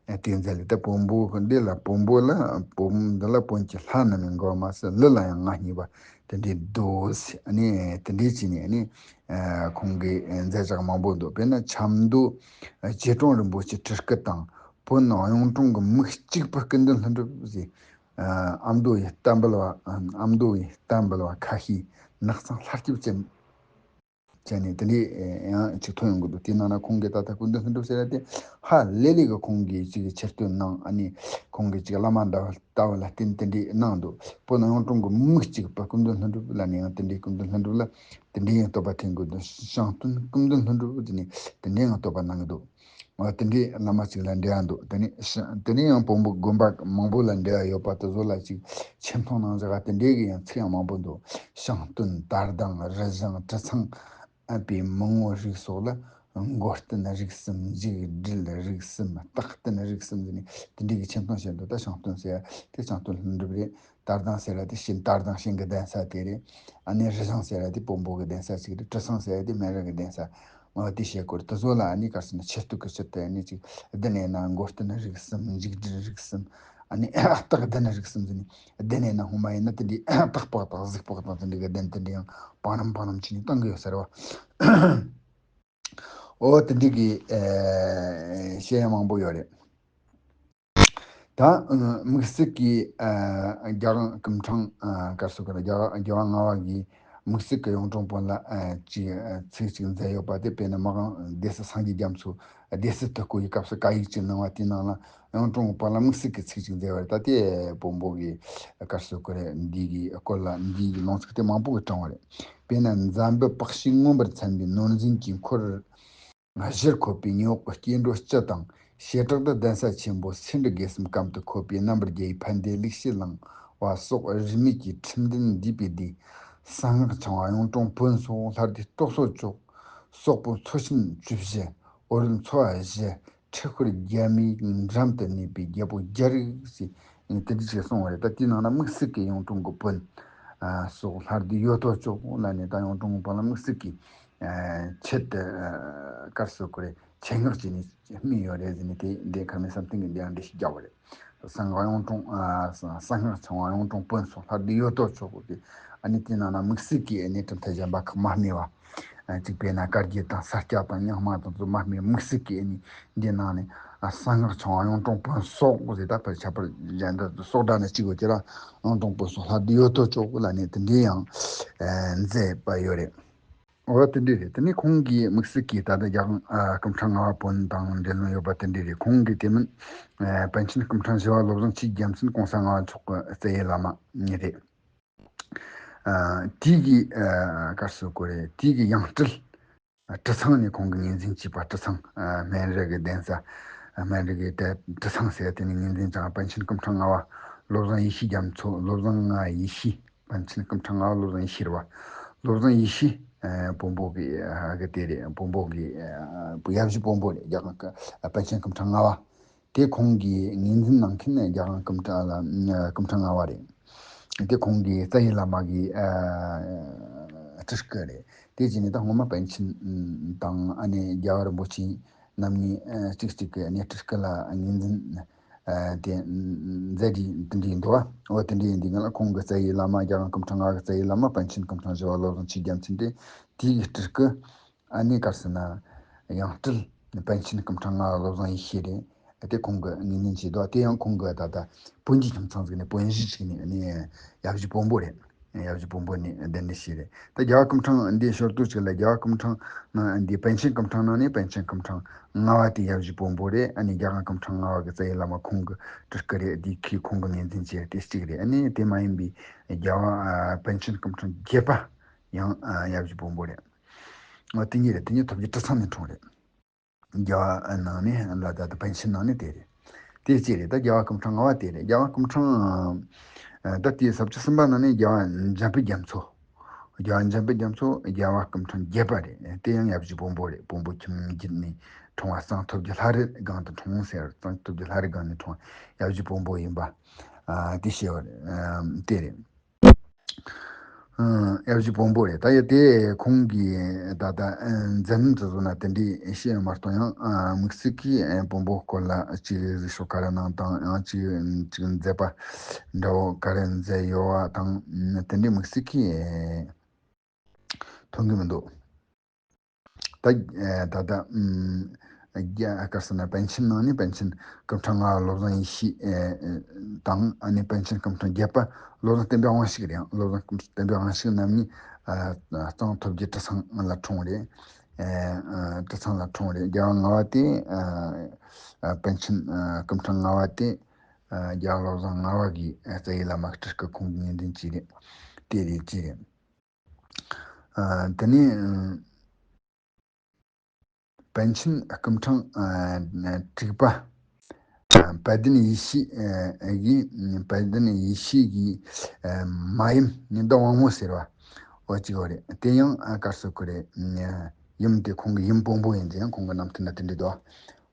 ཨ་དེ་མཛད་ལ། ད་བོན་པོ་གི་འདི་ལ་བོན་པོ་ལ་བོན་འདི་ལ་བོན་གྱི་ལྷ་རྣམས་ཡང་འགོ་བ་མ་ཟད་ཀླུ་ལ་ཡང་མངའ་བརྙེས་པ་དེ་འདྲའི་འདུག་ཟེར། ཨ་ནི་དེ་འདྲའི་བྱས་ནས་ཨ་ནི་ཨ་ཁོང་གིས་མཛད་བྱ་མང་པོ་འདུག་དཔེར་ན་ཆབ་མདོ་ཨ་རྗེ་དྲུང་རིན་པོ་ཆེ་སྤྲུལ་སྐུ་དང་། བོན་གཡུང་དྲུང་གི་མིག་གཅིག་པུ་སྐུ་མདུན་ལྷུན་གྲུབ་ཟེར། ཨ་མདོ་ཡི་བསྟན་འབུལ་བ། ཨ་མདོ་ཡི་བསྟན་འབུལ་བ་ཁ་ཤས་ནགས་ཚང་ལྷ་སྐྱིབས་ཅན་བྱས་ནས་དེ་འདྲའི་ཡང་ཅིག་ཐོན་ཡོང་གི་འདུག་དེའི་ནང་ན་ཁོང་གིས་ད་ལྟ་སྐུ་མདུན་ལྷུན་གྲུབ་ཟེར་ཡ་དེ་ཧ་ལས་ལས་ཀྱི་ཁོང་གིས་ཅིག་ཆེ་བསྟོད་གནང་། ཨ་ནི་ཁོང་གིས་ཅིག་བླ་མ་འདྲ་བ་ལྟ་བུ་ལ་བརྟེན་དེ་འདྲའི་གནང་འདུག་བོན་གཡུང་དྲུང་གི་མིག་གཅིག་པུ་སྐུ་མདུན་ལྷུན་གྲུབ་ལ་ནི་ཡང་དེ་འདྲའི། སྐུ་མདུན་ལྷུན་གྲུབ་ལ་དེ་འདྲའི་ཡང་བསྟོད་པ་འཐེན་གི་འདུག་ཞང་སྟོན་སྐུ་མདུན་ལྷུན་གྲུབ་དེ་ནི་དེ་འདྲའི་ཡང་བསྟོད་པ་གནང་གི་འདུག་འོ། དེ་འདྲའི་བླ་མ་གཅིག་ལ་འབྲེལ་བ་འདུག་དེ་ནས་ཤ་དེ་ནས་ཡང་བོན་པོ་དགོན་པ་མང་པོ་ལ་འབྲེལ་བ་ཡོད་པ་དེ་ཚོ་ལ་ཅིག་ཆེ་མཐོང་གནང་བཞག་པ་དེ་འདྲའི་གི་ཡང་ཚིག་ཡང་མང་པོ་འདུག་ཞང་སྟོན། དར་ལྡང་། རི་བྱང་། གྲི་ཚང་། ཨ་པའི་མི་ངོ་རིགས་སོགས་ལ། མགོ་རྟེན་རིགས་གསུམ། འཇིགས་བྲལ་རིགས་གསུམ། རྟག་བརྟན་རིགས་གསུམ་ཟེར་ནས་དེ་འདྲའི་གི་ཆེ་མཐོང་བྱས་འདུག་ད་ཞང་སྟོན་ཟེར་ཡ་དེ་ཞང་སྟོན་ལྷུན་གྲུབ་རེད། དར་ལྡང་ཟེར་ཡ་དེ་ཞིང་། དར་ལྡང་ཞིང་གི་གདན་ས་དེ་རེད། ཨ་ནི་རི་བྱང་ཟེར་ཡ་དེ་བོན་པོ་གི་གདན་ས་ཅིག་རེད། གྲི་ཚང་ཟེར་ཡ་དེ་སྨན་རི་གི་གདན་ས། འོ། དེ་བྱེད་སྐོར་དེ་ཚོ་ལ་ཨ་ནི་ག་རེ་ཟེར་ན་ཆེ་བསྟོད་ཀྱི་ཆེད་དུ་ཨ་ནི་ཅིག་བདུན་ནས་ན་མགོ་རྟེན་རིགས་གསུམ། འཇིགས་བྲལ་རིགས་གསུམ། ཨ་ནི་རྟག་བརྟན་རིགས་གསུམ་ཟེར་ནས་བདུན་ནས་ན་སྔོན་མ་ཡིན་ན་དེ་འདྲའི་སྟག་ལྤགས་དང་གཟིག་ལྤགས་དང་དེ་འདྲའི་གི་གདན་དེ་འདྲའི་ཡང་བང་རིམ་བང་རིམ་བྱས་ནས་བཏང་གི་ཡོད་ས་རེད་བ། འོ། དེ་འདྲའི་གི་ཨེ་བཤད་ཡ་མང་པོ་ཡོད་རེད། ད་ཨ་དམིགས་བསལ་གྱི་ཨ་རྒྱལ་དབང་སྐུ་ཕྲེང་ཨ་ག་རེ་ཟེར་དགོས་རེད། རྒྱལ་རྒྱལ་དབང་ལྔ་པ་གིས་དམིགས་བསལ་གྱི་གཡུང་དྲུང་བོན་ལ་ཨ་ཅིག་ཨ་ཚིག་ཅིག་མཛད་ཡོད་པ་དེ། དཔེར་ན་མ་གང་སྡེ་སྲིད་སངས་རྒྱས་རྒྱ་མཚོ་སྡེ་སྲིད་དུ་བསྐོ་བའི་སྐབས་སུ་བཀའ་ཡིག་ཅིག་གནང་བ། དེའི་ནང་ལ་གཡུང་དྲུང་བོན་ལ་དམིགས་བསལ་གྱི་ཚིག་ཅིག་མཛད་པ་རེད། ད་དེ་བོན་པོ་གི་ག་རེ་ཟེར་དགོས་རེད། འདི་གི་སྐོར་ལ་འདི་གི་ལུང་ཚིག་དེ་མང་པོ་གི་དྲངས་པ་རེད། དཔེར་ན། འཛམ་བུ་པགས་ཤུན་མངོན་པར་མཚན་པའི་ནོར་འཛིན་གྱི་འཁོར། གཞིར་འཁོད་པའི་ཉི་འོག་གི་སྐྱེ་འགྲོ་སྤྱི་དང་། བྱེ་བྲག་ཏུ་གདན་ས་ཆེན་པོ་སེ་འབྲུ་དགེ་གསུམ་གམ་དུ་འཁོད་པའི་རྣམ་པར་རྒྱལ་བའི་ཕན་བདེ་ལེགས་བཤད་གླིང་བ་སོགས་རིས་མེད་ཀྱི་ཁྲིམས་ལྡན་འདུས་པའི་སྡེ། གསང་སྔགས་འཆང་བ་གཡུང་དྲུང་བོན་སོགས་ལྷ་སྡེ་སྟོབས་གསོ་མཆོག་སོག་པོ་མཚོ་ཆེན་བཅུ་བཞི། ཨོ་རོད་མཚོ་བ་བཞི། ཁྲི་ཤོར་རྒྱལ་མོའི་འགྲམ་དུ་གནས་པའི་རྒྱལ་པོ་རྒྱལ་རིགས་ཟེར་དེ་འདྲ་ཞིག་གསུངས་པ་རེད། ད་དེའི་ནང་ན་དམིགས་བསལ་གྱི་གཡུང་དྲུང་གི་བོན་ཨ་སོགས་ལྷ་སྡེ་ཡོད་དོ་ཅོག་ལ་ནི། ད་གཡུང་དྲུང་གི་བོན་ལ་དམིགས་བསལ་གྱི་ཨ་ཆེད་དུ་ཨ་ག་རེ་ཟེར་དགོས་རེད། ཆེད་མངགས་བྱས་ནས་སྨིན་ཡོད་རེད་ཟེར་ནས། དེ་འདི་ཁ་མི་བསམ་གཏན་གྱི་འདི་ཡང་འགྲེལ་བཤད་རྒྱག་པ་རེད། གསང་སྔགས་གཡུང་དྲུང་ཨ་གསང་སྔགས་འཆང་བ་གཡུང་དྲུང་བོན་སོགས་ལྷ་སྡེ་ཡོད་དོ་ཅོག་གི་ཨ་ནི་དེའི་ནང་ན་དམིགས་བསལ་གྱི་ཨ་ནི་གྲུབ་མཐའ་གཞན་པ་ཁག་མ་སྨོས་པ། ཨ་གཅིག་དཔེར་ན་དཀར་བརྒྱད་དང་ས་སྐྱ་དང་རྙིང་མ་དང་ཚོ་མ་སྨོས། དམིགས་བསལ་གྱི་ཨ་ནི་འདི་ནང་ནས་ཨ་གསང་སྔགས་འཆང་བ་གཡུང་དྲུང་བོན་སོགས་ཟེར། ད་ཕར་ཁྱད་པར་གཞན་དག་སོགས་སྒྲ་ནི་གཅིག་གོ། ཁྱེད་རང་གཡུང་དྲུང་བོན་སོགས་ལྷ་སྡེ་ཡོད་དོ་ཅོག་ལ་ནི་དེ་འདྲའི་ཡང་ཨ་མཛད་པ་ཡོད་རེད། འོ། དེ་འདྲ་རེད། དེ་ནས་ཁོང་གིས་དམིགས་བསལ་གྱིས་ད་ལྟ་རྒྱལ་དབང་ཨ་སྐུ་ཕྲེང་ལྔ་པ་བོན་དང་འབྲེལ་ལམ་ཡོད་པ་དེ་འདྲ་རེད། ཁོང་གི་དེ་མིན་ཨ་པཎ་ཆེན་སྐུ་ཕྲེང་བཞི་པ་བློ་བཟང་ཆོས་ཀྱི་རྒྱལ་མཚན་གོང་ས་ལྔ་པ་མཆོག་གི་བསྩལ་ཡས་བླ་མ་ཉིད་རེད། ཨ་དེ་གི་ཨ་ག་རེ་ཟེར་དགོས་རེད། དེ་གི་ཡང་སྤྲུལ་ཨ་གྲི་ཚང་ནས་ཁོང་གིས་ངོས་འཛིན་བྱས་པ། གྲི་ཚང་ཨ་སྨན་རི་གི་གདན་ས། ཨ་སྨན་རི་གི་དེ་གྲི་ཚང་ཟེར་དེ་ནས་ངོས་འཛིན་བྱས། པཎ་ཆེན་སྐུ་ཕྲེང་ལྔ་པ་བློ་བཟང་ཡེ་ཤེས་རྒྱ་མཚོ། བློ་བཟང་ལྔ་ཡེ་ཤེས། པཎ་ཆེན་སྐུ་ཕྲེང་ལྔ་པ་བློ་བཟང་ཡེ་ཤེས་རེད་བ། བློ་བཟང་ཡེ་ཤེས་ ཨ་བོན་པོ་གི་ཨ་གི་དེ་རེད། བོན་པོ་གི་ཨ་ཡབ་གཞིས་བོན་པོ་རེད། རྒྱལ་དབང་གི་ཨ་པཎ་ཆེན་སྐུ་ཕྲེང་ལྔ་པ། དེ་ཁོང་གིས་ངོས་འཛིན་གནང་མཁན་ནི་རྒྱལ་དབང་སྐུ་ཕྲེང་ལ་ཨ་སྐུ་ཕྲེང་ལྔ་པ་རེད། དེ་ཁོང་གི་རྩ་བའི་བླ་མ་གི་ཨ་སྤྲུལ་སྐུ་རེད། དེ་བྱས་ནས་ད་སྔོན་མ་པཎ་ཆེན་དང་ཨ་ནི་རྒྱལ་བ་རིན་པོ་ཆེ་རྣམ་གཉིས་ཨ་གཅིག་གཅིག་གི་ཨ་ནི་སྤྲུལ་སྐུ་ལ་ངོས་འཛིན་ཨ་དེ་མཛད་རྒྱུ་དེ་འདྲ་ཡིན་འདུག་བ། འོ་དེ་འདྲ་ཡིན་དུས་ང་ལ་ཁོང་གི་རྩ་བའི་བླ་མ་རྒྱལ་དབང་སྐུ་ཕྲེང་ལྔ་གི་རྩ་བའི་བླ་མ་པཎ་ཆེན་སྐུ་ཕྲེང་བཞི་པ་བློ་བཟང་ཆོས་རྒྱལ་མཚན་ཏེ། དེའི་སྤྲུལ་སྐུ་ཨ་ནི་ག་རེ་ཟེར་ན་ཡང་སྤྲུལ་པཎ་ཆེན་སྐུ་ཕྲེང་ལྔ་བློ་བཟང་ཡེ་ཤེས་རེད། དེ་ཁོང་གིས་ངོས་འཛིན་བྱས་འདུག་དེ་ཡང་ཁོང་གིས་ད་ལྟ་བོན་གྱི་ཁྱིམ་ཚང་ཟིག་ནས་བོན་གཞིས་ཅིག་ནས་ཨ་ནི་ཡབ་གཞིས་བོན་པོ་རེད། ཡབ་གཞིས་བོན་པོ་ནས་གདན་འདྲེན་བྱས་རེད། ད་རྒྱལ་བ་སྐུ་ཕྲེང་འདིའི་ཞོར་དུ་ཅིག་ལ་རྒྱལ་བ་སྐུ་ཕྲེང་ནང་འདི་པཎ་ཆེན་སྐུ་ཕྲེང་ནང་ནས་པཎ་ཆེན་སྐུ་ཕྲེང་ལྔ་པ་དེ་ཡབ་གཞིས་བོན་པོ་རེད། ཨ་ནི་རྒྱལ་དབང་སྐུ་ཕྲེང་ལྔ་པ་གི་རྩ་བའི་བླ་མ་ཁོང་གི་སྤྲུལ་སྐུ་རེད། དེ་ཁོས་ཁོང་གིས་ངོས་འཛིན་བྱས་དེ་གཅིག་རེད། ཨ་ནི་དེ་མ་ཡིན་པའི་རྒྱལ་བ་ཨ་པཎ་ཆེན་སྐུ་ཕྲེང་བརྒྱད་པ་ཡང་ཨ་ཡབ་གཞིས་བོན་པོ་རེད། འོ་དེ་གཉིས་རེད། དེ་གཉིས་ཐོབ་རྒྱལ་གྲི་ཚང་ནས་འཁྲུངས་རེད། རྒྱལ་བ་ནང་ནས་ལ་ད་ལྟ་པཎ་ཆེན་ནང་ནས་དེ་རེད། དེ་གཅིག་རེད། ད་རྒྱལ་བ་སྐུ་ཕྲེང་ལྔ་པ་དེ་རེད། རྒྱལ་བ་སྐུ་ཕྲེང་ཨ་ད་དེའི་ས་བཅུ་གསུམ་པ་ནང་ནས་རྒྱལ་བ་འཇམ་དཔལ་རྒྱ་མཚོ། རྒྱལ་བ་འཇམ་དཔལ་རྒྱ་མཚོ་རྒྱལ་བ་སྐུ་ཕྲེང་བརྒྱད་པ་རེད། དེ་ཡང་ཡབ་གཞིས་བོན་པོ་རེད། བོན་པོ་ཁྱིམ་རྒྱུད་ནས་འཁྲུངས་པ། གཙང་ཐོད་རྒྱལ་ལྷ་རི་སྒང་དུ་འཁྲུངས་ཟེར། གཙང་ཐོད་རྒྱལ་ལྷ་རི་སྒང་ནས་འཁྲུངས་པ་ཡབ་གཞིས་བོན་པོ་ཡིན་པ་ཨ་དེ་ཤེས་པ་རེད། ཨ་དེ་རེད། ཨ་ཡབ་གཞིས་བོན་པོ་རེད། ད་ཡ་དེ་ཁོང་གིས་ད་ལྟ་ཨ་མཛད་རྣམ་དུ་བཟུང་ན་དེ་འདྲའི་བཤད་ཡོད་མ་གཏོགས་ཡང་ཨ་དམིགས་བསལ་གྱིས་ཨ་བོན་པོ་སྐོར་ལ་ཅིག་གཟིགས་ཕྱོགས་ག་རེ་གནང་དང་། ཡང་ཅིག་ཅིག་མཛད་པ་འདྲ་བོ་ག་རེ་མཛད་ཡོད་པ་དང་། དེ་འདྲའི་དམིགས་བསལ་གྱིས་ཨ་མཐོང་གི་མི་འདུག་ད་ཨ་ད་ལྟ་ཨམ་རྒྱ་ག་རེ་ཟེར་ན་པཎ་ཆེན་ནང་ནས་པཎ་ཆེན་སྐུ་ཕྲེང་ལྔ་བློ་བཟང་ཡེ་ཤེས་ཨ་དང་། ཨ་ནི་པཎ་ཆེན་སྐུ་ཕྲེང་བརྒྱད་པ་བློ་བཟང་བསྟན་པའི་དབང་ཕྱུག་རེད། བློ་བཟང་བསྟན་པའི་དབང་ཕྱུག་རྣམ་གཉིས་ཨ་གཙང་ཐོད་རྒྱལ་གྲི་ཚང་ལ་འཁྲུངས་རེད། ཨ་ཨ་གྲི་ཚང་ལ་འཁྲུངས་རེད། རྒྱལ་བ་ལྔ་པ་དེ་ཨ་ཨ་པཎ་ཆེན་ཨ་སྐུ་ཕྲེང་ལྔ་པ་དེ་ཨ་རྒྱལ་བ་བློ་བཟང་ལྔ་པ་གི་ཨ་རྩ་བའི་བླ་མ་སྤྲུལ་སྐུ་ཁོང་གིས་ངོས་འཛིན་བྱས་རེད། དེ་རེད། ཅི་རེད། ཨ་དེ་ནས་ཨ་པཎ་ཆེན་སྐུ་ཕྲེང་ཨ་དྲུག་པ་ཨ་དཔལ་ལྡན་ཡེ་ཤེས་ཨ་གིས། དཔལ་ལྡན་ཡེ་ཤེས་ཀྱི་ཨ་མ་ཡུམ་ཉི་ཟླ་དབང་མོ་ཟེར་བ་འོ་ཅིག་ཡོད་རེད། དེ་ཡང་ཨ་ག་རེ་ཟེར་དགོས་རེད། ཨ་ཡུམ་དེ་ཁོང་གི་ཡུམ་བོན་པོ་ཡིན་ཟེར། ཡང་ཁོང་གི་རྣམ་ཐར་ན་དེ་འདྲ་འདུག་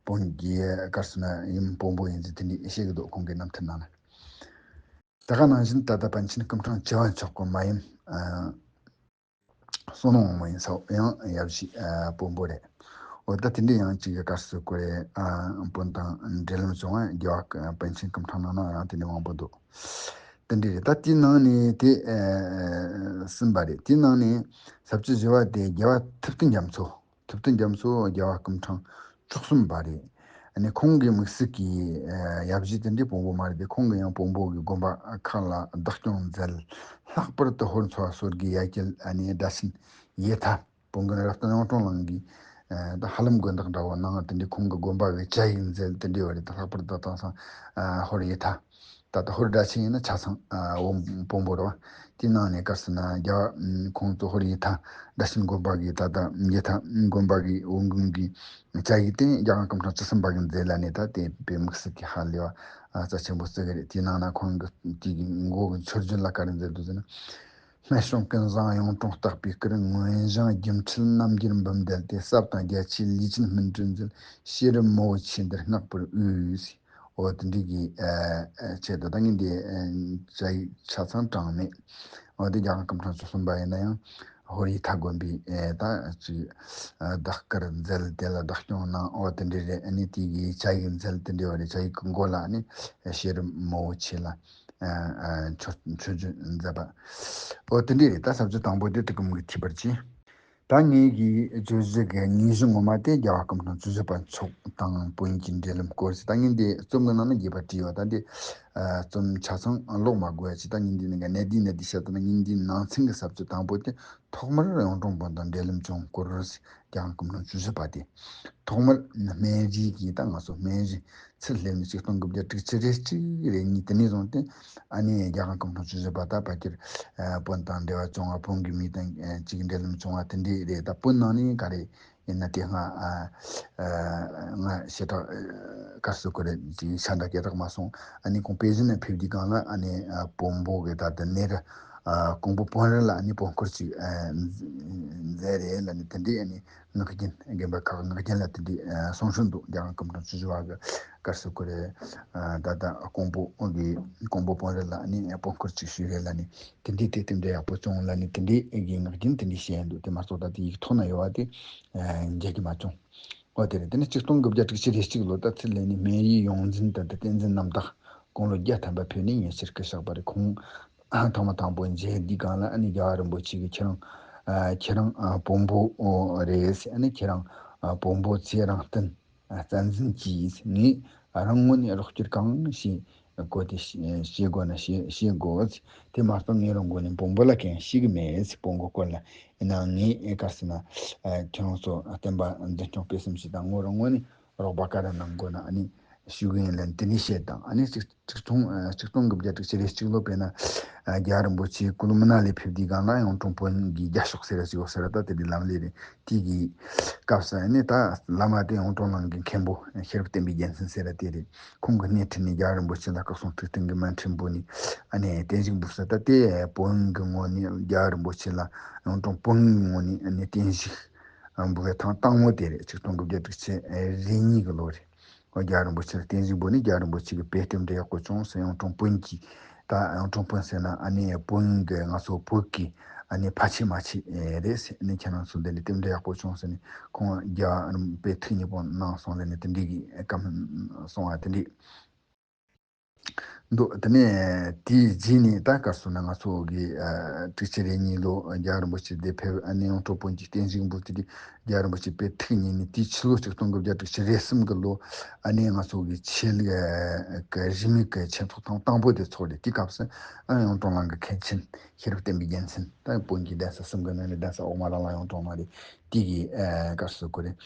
བོན་གྱི་ག་རེ་ཟེར་ན་ཡུམ་བོན་པོ་ཡིན་ཟེར་དེ་འདྲ་བཤད་ཀྱི་འདུག་ཁོང་གི་རྣམ་ཐར་ནང་ན། ད་ག་ནང་བཞིན་ད་ལྟ་པཎ་ཆེན་སྐུ་ཕྲེང་བཅུ་པ་མཆོག་གི་མ་ཡུམ་ཨ་བསོད་ནམས་དབང་མོ་ཡིན་ས། ཡང་ཡབ་གཞིས་ཨ་བོན་པོ་རེད། འོ་ད་དེ་འདྲ་ཡང་ཅིག་གི་ག་རེ་ཟེར་དགོས་རེད། ཨ་བོན་དང་འབྲེལ་ལམ་བྱུང་བ་རྒྱལ་བ་པཎ་ཆེན་སྐུ་ཕྲེང་ནང་ན་ཡང་དེ་འདྲ་མང་པོ་འདུག་དེ་འདྲ་རེད། ད་དེའི་ནང་ནས་དེ་ཨ་གསུམ་པ་རེད། དེའི་ནང་ནས་ས་བཅུ་བཞི་པ་དེ་རྒྱལ་བ་ཐུབ་བསྟན་རྒྱ་མཚོ། ཐུབ་བསྟན་རྒྱ་མཚོ་རྒྱལ་བ་སྐུ་ཕྲེང་བཅུ་གསུམ་པ་རེད། ཨ་ནི་ཁོང་གི་དམིགས་བསལ་གྱི་ཨ་ཡབ་གཞིས་དེ་འདྲའི་བོན་པོ་མ་རེད་དེ། ཁོང་གིས་ཡང་བོན་པོ་གི་དགོན་པ་ཁག་ལ་བདག་སྐྱོང་མཛད། ལྷག་པར་དུ་ཧོར་མཚོ་བ་སོགས་ཀྱི་ཡ་གྱལ་ཨ་ནི་སྒྲ་ཆེན་ཡེ་ཐ། བོན་དགོན་རབ་བརྟན་གཡུང་དྲུང་གླིང་གི་ཨ་ད་ཧ་ལམ་དགོན་བདག་འདྲ་བོ་གནང་། དེ་འདྲའི་ཁོང་གི་དགོན་པ་གི་བཅའ་ཡིག་མཛད། དེ་འདྲའི་བ་རེད། ད་ལྷག་པར་དུ་དེང་སང་ཨ་ཧོར་ཡེ་ཐ། ད་ལྟ་ཧོར་སྒྲ་ཆེན་ཡིན་ན་ཆ་ཚང་ཨ་བོན་བོན་པོ་རེད་བ། དེའི་ནང་ནས་ག་རེ་ཟེར་ན་རྒྱལ་བ་ཁོང་ཚོ་ཧོར་ཡེ་ཐ་སྒྲ་ཆེན་དགོན་པ་གི་ད་ལྟ་ཡེ་ཐ་དགོན་པ་གི་དབུ་དགོན་གྱི་བཅའ་ཡིག་དེ་རྒྱལ་དབང་སྐུ་ཕྲེང་བཅུ་གསུམ་པ་གིས་མཛད་ལ་ནས། ད་དེ་དཔེ་དམིགས་བསལ་གྱི་ཧ་ལས་པ་ཨ་རྩ་ཆེན་པོ་བརྩི་གི་རེད། དེའི་ནང་ན་ཁོང་གི་དེ་གི་མགོ་གི་མཆོད་བརྗོད་ལ་ག་རེ་མཛད་འདུག་ཟེར་ན། སྨད་འབྱུང་ཀུན་བཟང་གཡུང་དྲུང་རྟག་པའི་སྐུར། མངོན་ཞིང་སྒྱུ་འཕྲུལ་རྣམ་འགྱུར་འབུམ་བརྡལ་ཏེ། ཟབ་དང་རྒྱ་ཆེའི་ལུས་ཅན་སྨིན་གྲོལ་མཛད། ཤེས་རབ་མོ་བོ་ཆེ་འདིར་བསྔགས་པར་འོས། འོ་དེ་འདྲའི་གི་ཨ་ཨ་ཆེད་དུ་ད་ངས་འདི་ཨ་བཅའ་ཡིག་ཆ་ཚང་དྲངས་མེད། འོ་དེ་རྒྱལ་དབང་སྐུ་ཕྲེང་བཅུ་གསུམ་པ་ཡིན་ན་ཡང་ཧོར་ཡེ་ཐ་དགོན་པའི་ཨ་ད་ཅིག་ཨ་བདག་སྐུར་མཛད། དེ་ལ་བདག་སྐྱོང་གནང་། འོ་དེ་འདྲའི་རེད། ཨ་ནི་དེ་གི་བཅའ་ཡིག་མཛད། དེ་འདྲའི་བ་རེད། བཅའ་ཡིག་གི་མགོ་ལ་ཨ་ནི་ཤེས་རབ་མོ་བོ་ཆེ་ལ་ཨ་ཨ་མཆོད་མཆོད་བརྗོད་མཛད་པ། འོ་དེ་འདྲའི་རེད། ད་ས་བཅད་དང་པོ་དེ་དེ་གི་མུ་གེ་ཐིག་པར་གྱིས། ད་ངེད་ཀྱི་བརྗོད་གཞི་གི་དངོས་གཞི་ངོ་མ་དེ་རྒྱལ་བ་སྐུ་ཕྲེང་བཅུ་བཞི་པ་མཆོག་དང་བོན་གྱི་འབྲེལ་ལམ་སྐོར་ཞིག་ད་ངས་འདི་རྩོམ་གྱི་ནང་ན་རྒྱས་པ་བྲིས་ཡོད། ད་འདི་ཨ་རྩོམ་ཆ་ཚང་ཀློག་མ་དགོས་ཡ་ཅིག་ད་ངས་འདི་ནི་ག་གནད་བསྡུས་གནད་བསྡུས་བཤད་ད་ན། ངས་འདིའི་ནང་ཚན་གྱི་ས་བཅད་དང་པོ་དེ་ཐོག་མར་གཡུང་དྲུང་བོན་དང་འབྲེལ་ལམ་བྱུང་སྐོར་ཞིག་རྒྱལ་དབང་སྐུ་ཕྲེང་བཅུ་བཞི་པ་དེ། ཐོག་མར་སྨན་རིའི་གི་ད་ང་ཚོ་སྨན་རི་ཚུར་སླེབས་ནས་ཆིག་སྟོང་དགུ་བརྒྱ་དྲུག་ཅུ་རེ་གཅིག་རེ་གཉིས་དེ་ནས་བཟུང་སྟེ་ཨ་ནི་རྒྱལ་དབང་སྐུ་ཕྲེང་བཅུ་བཞི་པ་ད་ཕལ་ཆེར་ཨ་བོན་དང་འབྲེལ་བ་བྱུང་བ། བོན་གྱི་མི་དང་ཨ་ཅིག་འབྲེལ་ལམ་བྱུང་བ་དེ་འདྲས་རེད། ད་བོན་ནང་ནས་ག་རེ་ཡིན་ན་དེ་སྔ་ཨ་ཨ་ང་ཞེ་དྲག་ཨ་ག་རེ་ཟེར་དགོས་རེད། ཅིག་ཤ་འདྲ་སྐད་གྲགས་མ་སོང་། ཨ་ནི་ཁོང་པེ་ཅིན་ནས་ཕེབས་དུས་སྒང་ལ་ཨ་ནི་ཨ་བོན་པོ་གི་ད་དེ་ནེ་རུ་ ཨ་ཀོང་པོ་དཔོན་རིགས་ལ་ཨ་ནི་དཔོན་སྐོར་ཅིག་ཨ་མཛད་རེད་ལ་ནི་དེ་འདྲའི་ཨ་ནི་ངག་རྒྱུན་རྒན་པ་ཁག་ངག་རྒྱུན་ལ་དེ་འདྲའི་ཨ་གསུང་སྲོལ་འདུག་རྒྱལ་དབང་སྐུ་ཕྲེང་བཅུ་བཞི་པ་གི་བཀའ་སྲོལ་གོ་རེད། ཨ་ད་ལྟ་ཀོང་པོ་གི་ཀོང་པོ་དཔོན་རིགས་ལ་ཨ་ནི་དཔོན་སྐོར་ཅིག་ཞུས་རེད་ལ་ནི་དེ་འདྲའི་དེ་དེ་འདྲའི་ཡག་པོ་བྱུང་ལ་ནི་དེ་འདྲའི་ཨེ་གི་ངག་རྒྱུན་དེ་འདྲའི་བཤད་འདུག་དེ་མ་གཏོགས་ད་དེ་ཡིག་ཐོག་ན་ཡོད་པ་དེ་ཨ་མཇལ་གི་མ་བྱུང་། ཨོ་དེ་རེད། དེ་ནི་ཆིག་སྟོང་དགུ་བརྒྱ་དྲུག་ཅུ་རེ་གཅིག་ལོ་ད་ཚེ་ལས་ནི་སྨན་རིའི་ཡོངས་འཛིན་དང་དེ་བསྟན་འཛིན་རྣམ་དག་དགུང་ལོ་བརྒྱ་ཐམ་པ་ཕེབས་ནས་ཉེ་ཆར་སྐུ་གཤེགས་པ་རེད། ཁོང་ཐོག་མ་དང་པོ་མཇལ་དུས་སྒང་ལ་ཨ་ནི་རྒྱལ་བ་རིན་པོ་ཆེ་གིས་ཁྱེད་རང་ཨ་ཁྱེད་རང་ཨ་བོན་པོ་རེད། ཨ་ནི་ཁྱེད་རང་ཨ་བོན་པོ་ཚེ་རིང་བསྟན་ཨ་བསྟན་འཛིན་གྱིས་ངས་རང་ངོས་ནས་རོགས་སྐྱོར་གང་ཞིག་གོ་དེ་བྱེད་དགོས་ན་བྱེད་བྱེད་དགོས། དེ་མ་གཏོགས་ངས་རང་ངོས་ནས་བོན་པོ་ལ་གང་ཞིག་མེད། བོན་པོའི་སྐོར་ལ་ཡིན་ནའང་ངས་ཨེ་ག་ཟེར་ན་ཨ་ཁྱེད་རང་ཚོ་བསྟན་པ་འཛིན་སྐྱོང་སྤེལ་གསུམ་བྱེད་དང་ངོ་རང་ངོས་ནས་རོགས་པ་ག་རེ་གནང་དགོས་ན་ཨ་ནི་ཞུ་གི་ཡིན་ལབ་དེ་ནས་བཤད་དང་། ཨ་ནི་ཆིག་ཆིག་སྟོང་ཨ་ཆིག་སྟོང་དགུ་བརྒྱ་དྲུག་ཅུ་རེ་གཅིག་ལོ་དཔེར་ན་ཨ་རྒྱལ་བ་རིན་པོ་ཆེ་ཀུ་ལུ་མ་ན་ལི་ཕེབས་དུས་སྒང་ལ་གཡུང་དྲུང་བོན་གྱི་རྒྱབ་ཕྱོགས་ཟེར་ར་ཅིག་ཡོད་ཟེར་ར། ད་དེ་འདྲའི་ལམ་ལས་རེད། དེ་གི་སྐབས་སུ་ཨ་ནི་ད་བླ་མ་དེ་གཡུང་དྲུང་ལང་གི་མཁན་པོ་ཤེས་རབ་བསྟན་པའི་རྒྱལ་མཚན་ཟེར་ར་དེ་རེད། ཁོང་གི་སྣེ་ཁྲིད་ནས་རྒྱལ་བ་རིན་པོ་ཆེ་ལ་སྐུ་གསུང་ཐུགས་རྟེན་གྱི་མཎྜལ་འབུལ་ནས་ཨ་ནི་བརྟན་བཞུགས་འབུལ་ས། ད་དེ་བོན་གྱི་ངོས་ནས་རྒྱལ་བ་རིན་པོ་ཆེ་ལ་གཡུང་དྲུང་བོན་གྱི་ངོས་ནས་ཨ་ནི་བརྟན་བཞུགས་འབུལ་བའི་ཐེངས་དང་པོ་དེ་རེད། ཆིག་སྟོང་དགུ་བརྒྱ་དྲུག་ཅུ་རེ་གཉིས་ཀྱི་ལོ་རེད། ཨོ་རྒྱལ་བ་རིན་པོ་ཆེ་ལ་བརྟན་བཞུགས་འབུལ་ནས་རྒྱལ་བ་རིན་པོ་ཆེ་གི་དཔེ་རྟེན་འབྲེལ་ཡག་པོ་བྱུང་ཟེར། གཡུང་དྲུང་བོན་གྱི་ད་གཡུང་དྲུང་བོན་ཟེར་ན་ཨ་ནི་བོན་གྱི་ང་ཚོ་བོད་ཀྱི་ཨ་ནི་ཕལ་ཆེར་མ་ཆེ་རེད་ཟེར། ཨ་ནི་ཁྱེད་རང་ཚོ་འདི་ནས་རྟེན་འབྲེལ་ཡག་པོ་བྱུང་ཟེར་ནས་ཁོང་རྒྱལ་བ་རིན་པོ་ཆེ་ཐུགས་མཉེས་པོ་གནང་སོང་ལ་ནི་དེ་འདྲའི་གི་བཀའ་མོལ་གསུང་བ་དེ་འདྲའི་འདུག་དེ་ནས་དེའི་རྗེས་ནས་ད་ག་རེ་ཟེར་ན་ང་ཚོ་གི་ཨ་དྲུག་ཅུ་རེ་གཉིས་ལོ་རྒྱལ་བ་རིན་པོ་ཆེ་འདིར་ཕེབས། ཨ་ནི་གཡུང་དྲུང་བོན་གྱི་བརྟན་བཞུགས་འབུལ་དེ་དུས་རྒྱལ་བ་རིན་པོ་ཆེ་དཔེ་ཐུགས་མཉེས་ནས། དེའི་ཕྱི་ལོ་ཆིག་སྟོང་དགུ་བརྒྱ་དྲུག་ཅུ་རེ་གསུམ་གི་ལོ་ཨ་ནི་ང་ཚོ་གི་ཆེད་ལས་ཀྱི་རིས་མེད་ཀྱི་ཆོས་ཚོགས་ཐེངས་དང་པོ་དེ་ཚོགས་རེད། དེའི་སྐབས་སུ་ཨ་གཡུང་དྲུང་ལང་གི་མཁན་ཆེན་ཤེས་རབ་བསྟན་པའི་རྒྱལ་མཚན་ད་བོན་གྱི་གདན་ས་གསུམ་གི་ནང་ནས་གདན་ས་འོག་མ་རང་ལ་གཡུང་དྲུང་ལང་རེད། དེ་གི་ཨ་ག་རེ་ཟེར་དགོས་རེད།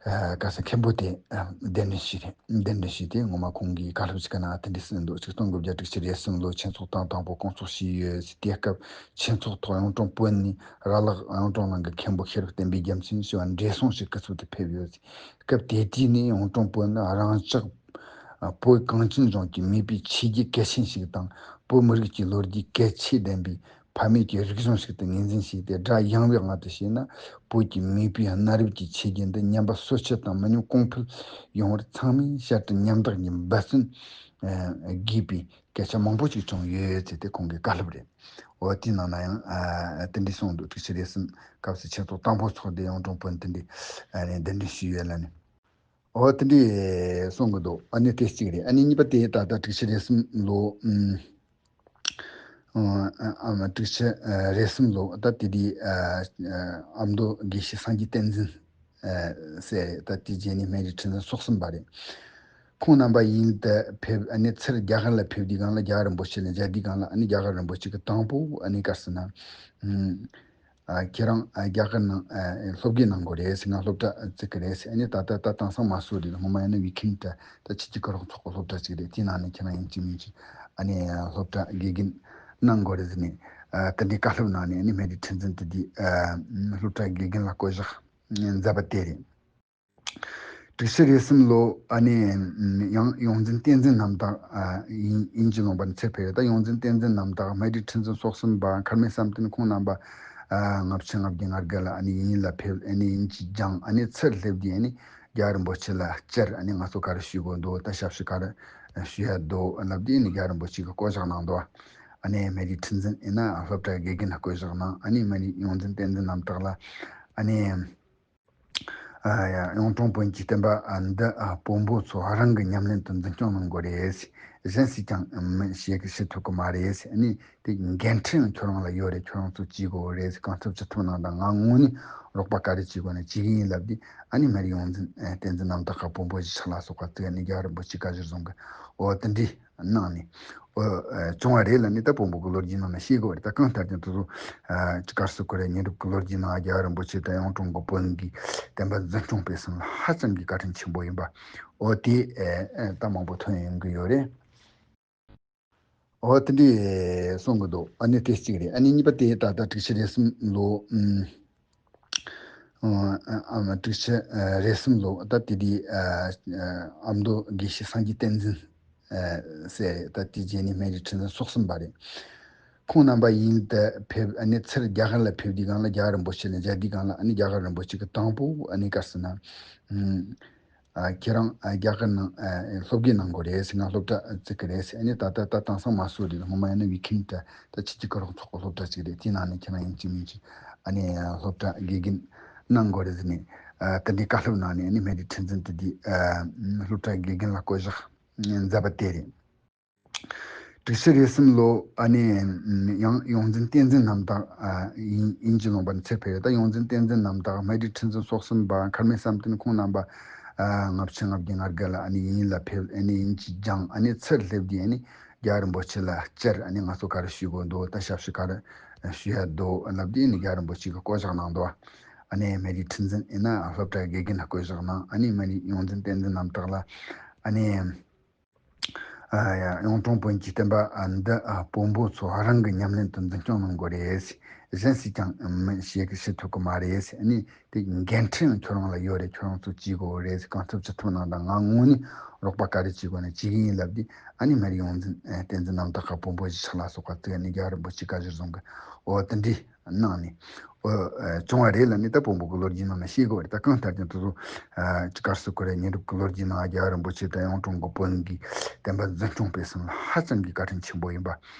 ཨ་ག་རེ་ཟེར། མཁན་པོ་དེ་ཨ་གདན་འདྲེན་ཞུས་རེད། གདན་འདྲེན་ཞུས་ཏེ་ངོ་མ་ཁོང་གིས་བཀའ་སློབ་ཅིག་གི་ནང་དེ་འདྲ་གསུངས་འདུག་ཆིག་སྟོང་དགུ་བརྒྱ་དྲུག་ཅུ་རེ་གསུམ་ལོ་ཆོས་ཚོགས་ཐེངས་དང་པོ་སྐོང་ཚོགས་བྱས་ཡོད་ཟེར། དེ་སྐབས་ཆོས་ཚོགས་ཐོག་གཡུང་དྲུང་བོན་ནས་ར་ལག་གཡུང་དྲུང་ལང་གི་མཁན་པོ་ཤེས་རབ་བསྟན་པའི་རྒྱལ་མཚན་ཞུ་བར་འབྲས་སྤུངས་སུ་སྐུ་ཚབ་ཏུ་ཕེབས་ཡོད་ཟེར། སྐབས་དེ་དུས་ནས་གཡུང་དྲུང་བོན་ནི་རང་ཅག་བོད་གངས་ཅན་ལྗོངས་ཀྱི་མེས་པོའི་ཆོས་བརྒྱུད་གལ་ཆེན་ཞིག་དང་བོད་མི་རིགས་ཀྱི་ལོ་རྒྱུས་གལ་ཆེ་ལྡན་པའི་ཕ་མེས་ཀྱི་རིག་གཞུང་ཞིག་ཏུ་ངོས་འཛིན་བྱས་ཏེ། སྒྲ་ཡངས་པའི་ངང་དུ་བཤད་ན་བོད་ཀྱི་མེས་པོའི་གནའ་རབས་ཀྱི་ཆོས་བརྒྱུད་འདི་ཉམས་པ་སོར་ཆུད་དང་མི་ཉམས་གོང་འཕེལ་ཡོང་བར་ཚང་མས་བྱ་སྤྲེལ་ཉམ་ཐག་གིས་འབད་བརྩོན་དགོས་པའི་སྐད་ཆ་མང་པོ་ཞིག་བྱུང་ཡོད་ཟེར་ཏེ་ཁོང་གི་བཀའ་སློབ་རེད། འོ་དེའི་ནང་ན་ཡང་ཨ་དེ་འདྲ་གསུངས་འདུག་དྲུག་ཅུ་རེ་གསུམ་སྐབས་སུ་ཆོས་ཚོགས་དང་པོ་ཚོགས་ཏེ་གཡུང་དྲུང་བོན་དེ་འདྲ་ཨ་ནི་གདན་འདྲེན་ཞུས་ཡོད་ལ་ནི། འོ་དེ་འདྲའི་གསུང་གི་འདུག་ཨ་ནི་དེ་གཅིག་རེད། ཨ་ནི་གཉིས་པ་དེ་ད་ལྟ་དྲུག་ཅུ་རེ་གསུམ་ལོ་ཨ་ཨ་དྲུག་ཅུ་རེ་གསུམ་ལོ་ད་དེ་དུས་ཨ་ཨ་མདོ་དགེ་བཤེས་སངས་རྒྱས་བསྟན་འཛིན་ཨ་ཟེར། ད་དེ་རྗེས་ནས་སྨན་རིའི་ཁྲི་འཛིན་སོ་གསུམ་པ་རེད། ཁོང་རྣམ་པ་ཡུལ་དུ་ཕེབས། ཨ་ནི་ཚུར་རྒྱ་གར་ལ་ཕེབས་དུས་སྒང་ལ་རྒྱལ་བ་རིན་པོ་ཆེ་ལ་མཇལ་དུས་སྒང་ལ་ཨ་ནི་རྒྱ་གར་རིན་པོ་ཆེ་གིས་དང་པོ་ཨ་ནི་ག་རེ་ཟེར་ན། ཨ་ཁྱེད་རང་ཨ་རྒྱ་གར་ནང་ཨ་སློབ་དགེ་གནང་དགོས་རེད་ཟེར། ང་སློབ་གྲྭ་བཙུགས་ཀྱི་རེད་ཟེར། ཨ་ནི་ད་ལྟ་ད་དེང་སང་མ་སོ་རེད། སྔོན་མ་ཡིན་ན་བི་ཁིན་ཏྲ་ད་ཕྱི་རྒྱལ་གྱི་རོགས་ཚོགས་ཀྱི་སློབ་གྲྭ་ཅིག་རེད། དེའི་ནང་ནས་ཁྱེད་རང་ཡིན་གཅིག་མིན་གཅིག་ཨ་ནི་སློབ་གྲྭ་དགེ་རྒན་གནང་དགོས་རེད་ཟེར་ནས་ཨ་དེ་འདྲའི་བཀའ་སློབ་གནང་ནས། ཨ་ནི་སྨན་རིའི་ཁྲི་འཛིན་དེ་དུས་ཨ་སློབ་གྲྭ་དགེ་རྒན་ལ་བསྐོ་གཞག་མཛད་པ་དེ་རེད། དྲུག་ཅུ་རེ་གསུམ་ལོ་ཨ་ནི་ཡང་ཡོངས་འཛིན་བསྟན་འཛིན་རྣམ་དག་ཨ་དབྱིན་དབྱིན་ཇི་ལུང་པ་ནས་ཚུར་ཕེབས་ཡོད། ད་ཡོངས་འཛིན་བསྟན་འཛིན་རྣམ་དག་སྨན་རིའི་ཁྲི་འཛིན་སོ་གསུམ་པ་མཁར་རྨེའུ་བསམ་གཏན་ཁོང་རྣམ་པ་ཨ་ལྔ་བཅུ་ང་བརྒྱད་ང་དགུ་ལ་ཨ་ནི་དབྱིན་ཡུལ་ལ་ཕེབས། ཨ་ནི་དབྱིན་ཇི་སྦྱངས། ཨ་ནི་ཚུར་སླེབས་དུས་ཨ་ནི་རྒྱལ་བ་རིན་པོ་ཆེ་ལ་བཅར། ཨ་ནི་ང་ཚོ་ག་རེ་ཞུ་དགོས་འདུག་ད་ཞབས་ཞུ་ག་རེ་ཞུ་ཡ་འདུག་ལབ་དུས་ཨ་ནི་རྒྱལ་བ་རིན་པོ་ཆེ་གིས་བསྐོ་གཞག་གནང་འདུག་ཨ་ནི་སྨན་རིའི་ཁྲི་འཛིན་ཡིན་ན་སློབ་གྲྭ་དགེ་རྒན་ལ་བསྐོ་གཞག་གནང་། ཨ་ནི་སྨན་རིའི་ཡོངས་འཛིན་བསྟན་འཛིན་རྣམ་དག་ལ་ཨ་ནི། ཨ་ཡ་གཡུང་དྲུང་བོན་གྱི་བསྟན་པ་ཨ་འདི་ཨ་བོན་པོ་ཚོ་རང་གི་ཉམས་ལེན་དུ་འཛིན་སྐྱོང་གནང་དགོས་རེད། གཞན་སུས་ཀྱང་མི་བྱེད་བྱེད་ཐུབ་ཀྱི་མ་རེད། ཨ་ནི་དེ་འགན་འཁྲི་ཡང་ཁྱོད་རང་ལ་ཡོད་རེད། ཁྱོད་རང་ཚོ་བྱེད་དགོས་རེད། གང་ཐུབ་ཅི་ཐུབ་གནང་དང་། ང་ངོས་ནས་རོགས་པ་ག་རེ་བྱེད་དགོས་ན་བྱེད་ཀྱི་ཡིན་ལབ་དུས། ཨ་ནི་སྨན་རིའི་ཡོངས་འཛིན་ཨ་བསྟན་འཛིན་རྣམ་དག་གིས་བོན་པོ་གཞིས་ཆགས་ལ་སོགས་པ་བཙུགས། ཨ་ནི་རྒྱལ་བ་རིན་པོ་ཆེ་བཀའ་གཞིར་བཟུང་གི་འོ་དེ་འདྲའི་གནང་ནས་ཨོ་ཨ་བྱུང་བ་རེད་ལབ་ནས་ད་བོན་པོ་གི་ལོ་རྒྱུས་ནང་ན་ཤེས་དགོས་རེད། ད་གང་ལྟར་ཀྱང་དེ་ཚོ་ཨ་ཅི་ག་རེ་ཟེར་དགོས་རེད། ཉེ་རབས་ཀྱི་ལོ་རྒྱུས་ནང་རྒྱལ་བ་རིན་པོ་ཆེ་དང་གཡུང་དྲུང་གི་བོན་གྱི་བསྟན་པ་འཛིན་སྐྱོང་སྤེལ་གསུམ་ལ་ཧ་ཅང་གི་བཀའ་དྲིན་ཆེན་པོ་ཡིན་པ་ཨོ་དེ་ཨེ་ཨེ་ད་མང་པོ་ཐོན་ཡོང་གི་ཡོད་རེད། ཨོ་དེ་འདྲའི་གསུང་གི་འདུག་ཨ་ནི་དེ་གཅིག་རེད། ཨ་ནི་གཉིས་པ་དེ་ད་ལྟ་དྲུག་ཅུ་རེ་གསུམ་ལོ་ཨུམ། ཨ་ཨ་དྲུག་ཅུ་རེ་གསུམ་ལོ་ད་དེ་དུས་ཨ་ཨ་མདོ་དགེ་བཤེས་སངས་རྒྱས་བསྟན་འཛིན་ཨ་ཟེར། ད་དེ་རྗེས་ནས་སྨན་རིའི་ཁྲི་འཛིན་སོ་གསུམ་པ་རེད། ཁོང་རྣམ་པ་ཡུལ་དུ་ཕེབས། ཨ་ནི་ཚུར་རྒྱ་གར་ལ་ཕེབས་དུས་སྒང་ལ་རྒྱལ་བ་རིན་པོ་ཆེ་ལ་མཇལ་དུས་སྒང་ལ། ཨ་ནི་རྒྱལ་བ་རིན་པོ་ཆེ་གིས་དང་པོ་ཨ་ནི་ག་རེ་ཟེར་ན། ཨ། ཁྱེད་རང་ཨ་རྒྱ་གར་ནང་ཨ་སློབ་དགེ་གནང་དགོས་རེད་ཟེར། ང་སློབ་གྲྭ་བཙུགས་ཀྱི་རེད་ཟེར། ཨ་ནི་ད་ལྟ་ད་དེང་སང་མ་སོང་རེད། སྔོན་མ་ཡིན་ན་བི་ཁིམ་ད་ད་ཕྱི་རྒྱལ་གྱི་རོགས་ཚོགས་ཀྱི་སློབ་གྲྭ་ཅིག་རེད། དེའི་ནང་ནས་ཁྱེད་རང་ཡིན་གཅིག་མིན་གཅིག་ཨ་ནི་སློབ་གྲྭ་དགེ་རྒན་གནང་དགོས་རེད་ཟེར་ནས། ཨ། དེ་འདྲའི་བཀའ་སློབ་གནང་ནས། ཨ་ནི་སྨན་རིའི་ཁྲི་འཛིན་དེ་དུས་ཨ་སློབ་གྲྭ་དགེ་རྒན་ལ་བསྐོ་གཞག་མཛད་པ་དེ་རེད། དྲུག་ཅུ་རེ་གསུམ་ལོ། ཨ་ནི་ཡང་ཡོངས་འཛིན་བསྟན་འཛིན་རྣམ་དག་ཨ་དབྱིན་དབྱིན་ཇི་ལུང་པ་ནས་ཚུར་ཕེབས་ཡོད། ད་ཡོངས་འཛིན་བསྟན་འཛིན་རྣམ་དག་སྨན་རིའི་ཁྲི་འཛིན་སོ་གསུམ་པ་མཁར་རྨེའུ་བསམ་གཏན་ཁོང་རྣམ་པ་ཨ་ལྔ་བཅུ་ང་བརྒྱད་ང་དགུ་ལ་ཨ་ནི་དབྱིན་ལ་ཕེབས། ཨ་ནི་དབྱིན་ཇི་སྦྱངས། ཨ་ནི་ཚུར་སླེབས་དུས་ཨ་ནི་རྒྱལ་བ་རིན་པོ་ཆེ་ལ་བཅར། ཨ་ནི་ང་ཚོ་ག་རེ་ཞུ་དགོས་འདུག་ད་ཞབས་ཞུ་ག་རེ་ཞུ་ཡ་འདུག་ལབ་དུས། ཨ་ནི་རྒྱལ་བ་རིན་པོ་ཆེ་གིས་བསྐོ་གཞག་གནང་འདུག་ཨ་ནི་སྨན་རིའི་ཁྲི་འཛིན་ཡིན་ན་སློབ་གྲྭ་དགེ་རྒན་ལ་བསྐོ་གཞག་གནང་། ཨ་ནི་སྨན་རིའི་ཡོངས་འཛིན་བསྟན་འཛིན་རྣམ་དག་ལ་ཨ་ནི། ཨ་ཡ། གཡུང་དྲུང་བོན་གྱི་བསྟན་པ་ཨ་འདི་ཨ་བོན་པོ་ཚོ་རང་གི་ཉམས་ལེན་དུ་འཛིན་སྐྱོང་གནང་དགོས་རེད། གཞན་སུས་ཀྱང་མི་བྱེད་བྱེད་ཐུབ་ཀྱི་མ་རེད། ཨ་ནི་དེ་འགན་འཁྲི་ཡང་ཁྱོད་རང་ལ་ཡོད་རེད། ཁྱོད་རང་ཚོ་བྱེད་དགོས་རེད། གང་ཐུབ་ཅི་ཐུབ་གནང་དང་། ང་དངོས་གནས་རོགས་པ་ག་རེ་བྱེད་དགོས་ན་བྱེད་ཀྱི་ཡིན་ལབ་དུས། ཨ་ནི་སྨན་རིའི་ཡོངས་འཛིན་ཨ་བསྟན་འཛིན་རྣམ་དག་གིས་བོན་པོ་གཞིས་ཆགས་ལ་སོགས་པ་བཙུགས། ཨ་ནི་རྒྱལ་བ་རིན་པོ་ཆེ་བཀའ་གཞིར་བཟུང་གི། འོ་དེ་འདྲའི་གནང་ནས། ཨོ། ཨ། བྱུང་བ་རེད་ལབ་ནས། ད་བོན་པོ་གི་ལོ་རྒྱུས་ནང་ན་ཤེས་དགོས་རེད། ད་གང་ལྟར་ཀྱང་དེ་ཚོ་ཨ་ཅི་ག་རེ་ཟེར་དགོས་རེད། ཉེ་རབས་ཀྱི་ལོ་རྒྱུས་ནང་རྒྱལ་བ་རིན་པོ་ཆེ་དང་གཡུང་དྲུང་གི་བོན་གྱི་བསྟན་པ་འཛིན་སྐྱོང་སྤེལ་གསུམ་ལ་ཧ་ཅང་གི་བཀའ་དྲིན་ཆེན་པོ་ཡིན་པ།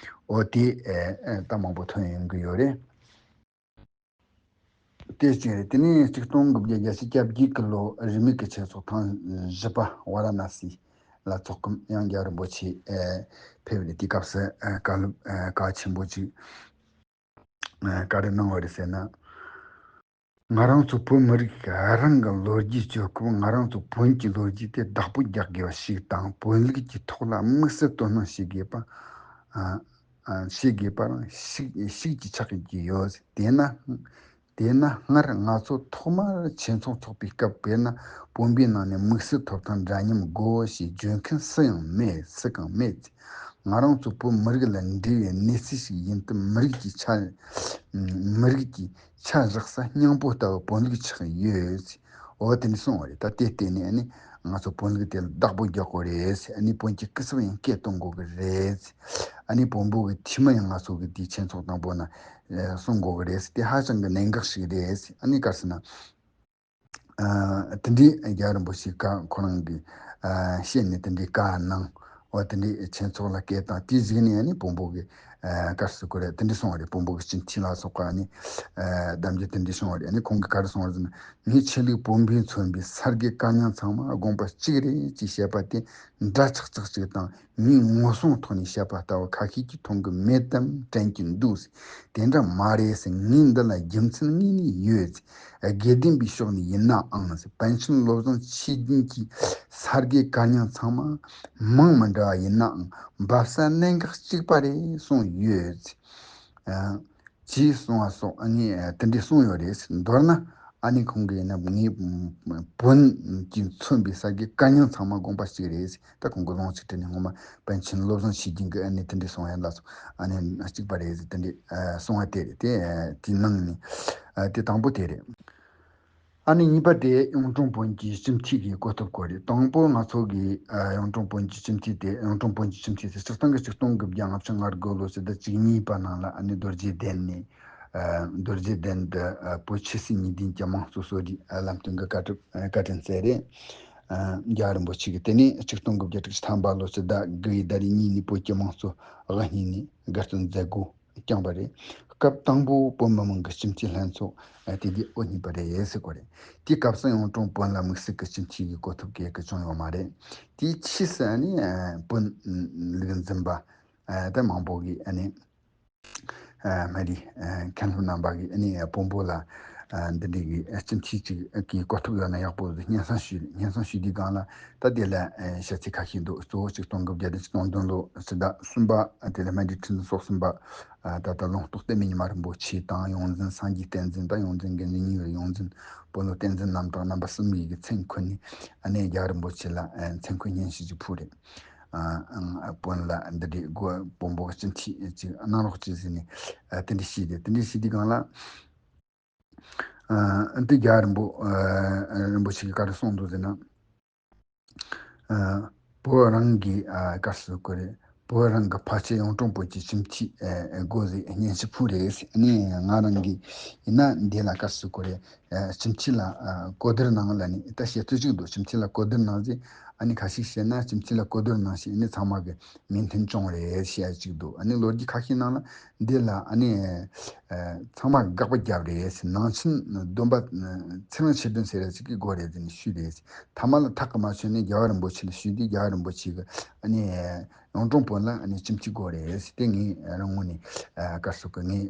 ཨོ་དེ་ཨ་ད་མང་པོ་ཐོན་ཡོང་གི་ཡོད་རེད། དེ་གཅིག་རེད། དེ་ནས་ཆིག་སྟོང་དགུ་བརྒྱ་གྱ་བརྒྱད་ཀྱི་ལོ་རིས་མེད་ཀྱི་ཆོས་ཚོགས་ཐེངས་བཞི་པ་ཝཱ་ར་ཎ་སི་ལ་ཚོགས་སྐབས་ཡང་རྒྱལ་བ་རིན་པོ་ཆེ་ཨ་ཕེབས་རེད། དེའི་སྐབས་སུ་ཨ་བཀའ་སློབ་ཨ་གལ་ཆེན་པོ་ཅིག་ཨ་ག་རེ་གནང་བ་རེད་ཟེར་ན། ང་རང་ཚོ་བོད་མི་རིགས་རང་གི་ལོ་རྒྱུས་བརྗོད་སྐབས། ང་རང་ཚོ་བོན་གྱི་ལོ་རྒྱུས་དེ་བདག་པོ་རྒྱག་དགོས་པ་ཞིག་དང་། བོན་ལུགས་ཀྱི་ཐོག་ལ་དམིགས་བསལ་དོ་སྣང་བྱེད་དགོས་པ། ཨ་ཨ་བྱེད་དགོས་པ་རང་ཤུགས་ཤུགས་ཀྱིས་ཆགས་ཀྱི་ཡོད། དེས་ན་དེས་ན་སྔར་ང་ཚོ་ཐོག་མར་ཆོས་ཚོགས་ཚོགས་པའི་སྐབས། དཔེར་ན་བོན་པོའི་ནང་ནས་དམིགས་བསལ་ཐོབ་ཐང་འདྲ་མཉམ་དགོས་ཞེས་བརྗོད་མཁན་སུ་ཡང་མེད། སུ་གང་མེད། ང་རང་ཚོ་བོད་མི་རིགས་ལ་འབྲེལ་བའི་གནས་ཚུལ་ཞིག་ཡིན་དུས། མི་རིགས་ཀྱི་ཆ་མི་རིགས་ཀྱི་ཆ་བཞག་ས་སྙིང་པོ་ལྟ་བུ་བོན་ལུགས་ཆགས་ཡོད། འོ་དེ་ནས་གསུངས་པ་རེད། ད་དེ་བརྟེན་ནས་ཨ་ནི་ང་ཚོ་བོན་ལུགས་དེ་ལ་བདག་པོ་རྒྱག་དགོས་རེད། ཨ་ནི་བོན་གྱི་སྐུ་ཚབ་ཡང་སྐད་གཏོང་དགོས་ཀྱི་རེད། ཨ་ནི་བོན་པོ་གི་འཐུས་མི་ཡང་ང་ཚོ་གི་དེའི་ཆོས་ཚོགས་དང་པོ་ན་ཨ་གསུང་དགོས་ཀྱི་རེད། དེ་ཧ་ཅང་གི་གནད་འགག་ཞིག་རེད། ཨ་ནི་ག་རེ་ཟེར་ན། ཨ་དེ་འདྲའི་རྒྱལ་བ་རིན་པོ་ཆེ་བཀའ་ཁོ་རང་གིས་ཨ་བཤད་ནས་དེ་འདྲའི་བཀའ་གནང་། འོ་དེ་འདྲའི་ཆོས་ཚོགས་ལ་སྐད་བཏང་། དེའི་གཞུག་ནས་ཨ་ནི་བོན་པོ་གི་ཨ་ག་རེ་ཟེར་དགོས་རེད། དེ་འདྲ་གསུངས་པ་རེད། བོན་པོ་གི་སྤྱི་འཐུས་ལ་སོགས་པ་ཨ་ནི་ཨ་གདམ་རྒྱུ་དེ་འདྲ་གསུངས་པ་རེད། ཨ་ནི་ཁོང་གིས་ག་རེ་གསུངས་པ་རེད་ཟེར་ན། ངས་ཆོས་ལུགས་བོན་པོས་མཚོན་པའི་ས་དགེ་བཀའ་རྙིང་ཚང་མ་དགོངས་པ་གཅིག་རེད་ཅེས་བཤད་པ་དེ་འདྲ་ཆགས་ཆགས་ཅིག་དང་། མིའི་ངོ་སྲུང་ཐོག་ནས་བཤད་པ་ལྟ་བུ་ཁ་ཤས་ཀྱིས་མཐོང་གི་མེད་དམ་དྲན་གྱི་འདུག། དེ་འདྲ་མ་རེད་ཟེར། ངས་འདི་ལ་རྒྱུ་མཚན་དངོས་གནས་ཡོད། དགེ་ལྡན་པའི་ཕྱོགས་ནས་ཡིན་ནའང་ཟེར། པཎ་ཆེན་བློ་བཟང་ཆོས་ལྡན་གྱི་ས་དགེ་བཀའ་རྙིང་ཚང་མ་མིང་མི་འདྲ་བ་ཡིན་ནའང་འབབ་ས་གནད་འགག་གཅིག་པ་རེད་གསུངས་ཡོད། ཨ། ཅེས་གསུངས་པ་སོགས་ཨ་ནི་དེ་འདྲས་གསུངས་ཡོད་རེད། མདོར་ན་ཨ་ནི་ཁོང་གིས་ཡིན་ན་ངས་བོན་གྱིས་མཚོན་པའི་ས་དགེ་བཀའ་རྙིང་ཚང་མ་དགོངས་པ་གཅིག་རེད། ད་ཁོང་གིས་ལུང་ཚིག་བྲིས་ནས་སྔོན་མ་པཎ་ཆེན་བློ་བཟང་ཆོས་རྒྱན་གྱིས་ཨ་ནི་དེ་འདྲས་གསུངས་ཡ་ལ་སོགས་ཨ་ནི་གཅིག་པ་རེད་ཟེར། དེ་འདྲས་གསུངས་པ་དེ་རེད། དེ་དེའི་ནང་ནས་དེ་དང་པོ་དེ་རེད། ཨ་ནི་གཉིས་པ་དེ་གཡུང་དྲུང་བོན་གྱི་སྤྱི་འཐུས་ཀྱི་གོ་ཐོབ་སྐོར་རེད། དང་པོ་ང་ཚོ་གི་ཨ་གཡུང་དྲུང་བོན་གྱི་སྤྱི་འཐུས་དེ། གཡུང་དྲུང་བོན་གྱི་སྤྱི་འཐུས་དེ་སྤྱིར་བཏང་གི་ཆིག་སྟོང་དགུ་བརྒྱ་ལྔ་བཅུ་ང་དགུ་ལོ་ཕྱི་ཟླ་བཅུ་གཉིས་པ་ནང་ལ་ཨ་ནི་རྡོ་རྗེ་གདན་ནས། ཨ་རྡོ་རྗེ་གདན་དུ་ཨ་བོད་ཆོས་སྲིད་གཉིས་ལྡན་གྱི་དམངས་གཙོ་གསོལ་རས་ཨ་ལམ་སྟོན་གྱི་བཀའ་ཁྲིད་ཨ་བཀའ་དྲིན་སྩལ་རེད། ཨ་རྒྱལ་བ་རིན་པོ་ཆེ་གིས་དེ་ནས་ཆིག་སྟོང་དགུ་བརྒྱ་དྲུག་ཅུ་ཐམ་པ་ལོ་ཕྱི་ཟླ་དགུ་བའི་ཟླ་རེ་གཉིས་ནས་བོད་ཀྱི་དམངས་གཙོ་དབུ་བརྙེས་ནས་དགའ་སྟོན་མཛད་སྒོ་བསྐྱངས་པ་རེད། སྐབས་དང་པོ་བོད་མི་མང་གི་སྤྱི་འཐུས་ལྷན་ཚོགས་ཨ་དེ་དུས་དབུ་བརྙེས་པ་རེད་ཟེར་གོ་རེད། དེའི་སྐབས་སུ་གཡུང་དྲུང་བོན་ལ་དམིགས་བསལ་གྱི་སྤྱི་འཐུས་ཀྱི་གོ་ཐོབ་གལ་གི་བྱུང་ཡོད་མ་རེད། དེའི་ཕྱིས་སུ་ཨ་ནི་ཨ་བོན་ལུགས་འཛིན་པ་ཨ་དེ་མང་པོ་གིས་ཨ་ནི་ཨ་སྨན་རིའི་ཨ་མཁན་སློབ་རྣམ་པ་གིས་ཨ་ནི་བོན་པོ་ལ་ཨ་འདི་འདྲའི་གི་སྤྱི་འཐུས་ཅིག་གི་གོ་ཐོབ་ཡོད་ན་ཡག་པོ་ཟེར་སྙན་སེང་ཞུས། སྙན་སེང་ཞུས་དུས་སྒང་ལ་ད་དེ་ལ་ཨ་བཤད་ཚིག་ཁ་ཤས་འདུག། གཙོ་བོ་ཆིག་སྟོང་དགུ་བརྒྱ་དང་ཆིག་སྟོང་བདུན་ལོ་ཕྱི་ཟླ་གསུམ་པ། དེ་ལ་སྨན་རིའི་ཁྲི་འཛིན་སོ་གསུམ་པ། ཨ་ད་ལྟ་ལུང་རྟོགས་བསྟན་པའི་ཉི་མ་རིན་པོ་ཆེ་དང་། ཡོངས་འཛིན་སངས་རྒྱས་བསྟན་འཛིན་དང་། ཡོངས་འཛིན་དགེ་འདུན་གཉིས་པའི་ཡོངས་འཛིན་སྤོ་ལོ་བསྟན་འཛིན་རྣམ་དག་རྣམ་པ་གསུམ་ཡི་གི་མཚན་འཁོད་ནས་ཨ་ནི་རྒྱལ་བ་རིན་པོ་ཆེ་ལ་ཨ་མཚན་འཁོད་སྙན་ཞུ་ཅིག་ཕུལ་རེད། ཨ་ཨ་བོན་ལ་འདི་འདྲའི་དགོས། བོན་པོ་གི་སྤྱི་འཐུས་ཅིག་གནང་རོགས་ཅིག་ཟེར་ནས་ཨ་དེ་འདྲ་ཞུས་ཏེ། དེ་འདྲ་ཞུས་དུས་སྒང་ལ། ཨ་འདི་རྒྱལ་བ་རིན་པོ་ཨ་རིན་པོ་ཆེ་གིས་ག་རེ་གསུངས་འདུག་ཟེར་ན། ཨ་བོད་རང་གི་ཨ་ག་རེ་ཟེར་དགོས་རེད། བོད་རང་གི་ཕལ་ཆེར་གཡུང་དྲུང་བོན་གྱི་ཁྱིམ་མཚེས་ཨེ་སྒོ་ཟིག་གཉེན་གཅིག་པུ་རེད། ཨ་ནི་ང་རང་གི་ཡིན་ན་འདི་ལ་སྐབས་སུ་གོ་རེ་ཨེ་ཁྱིམ་མཚེས་ལ་ཨ་གོ་བསྡུར་གནང་ལ་ནི་ད་བཤད་ཚུལ་གཅིག་འདུག་ཁྱིམ་མཚེས་ལ་གོ་བསྡུར་གནང་ཟིག་ཨ་ནི་ཁ་ཤས་བཤད་ན་ཁྱིམ་མཚེས་ལ་གོ་བསྡུར་གནང་ཞིག་ཨ་ནི་ཚང་མ་གི་མོས་མཐུན་བྱུང་རེད་བཤད་གཅིག་འདུག་ཨ་ནི་ལོ་རྒྱུས་ཁ་ཤས་ནང་ལ་འདི་ལ་ཨ་ནི་ཨེ་ཚང་མ་དགག་པ་བརྒྱབ་རེད། ནང་ཆེན་སྡོམ་པ་ཚེ་རིང་ཆོས་ལྡན་ཟེར་ཡ་ཅིག་གི་སྒོ་རེད་ཟེར་ནས་ཞུས་རེད། ཐ་མ་ལ་ཐག་གི་མ་ཆོད་ནས་རྒྱལ་བ་རིན་པོ་ཆེ་ལ་ཞུས་ཏེ་རྒྱལ་བ་རིན་པོ་ཆེ་གི་ཨ་ནི་གཡུང་དྲུང་བོན་ལ་ཨ་ནི་ཁྱིམ་མཚེས་དགོས་རེད་ཟེར་ཏེ། ངས་རང་ངོས་ནས་ཨ་སྐབས་སུ་གི་ངས་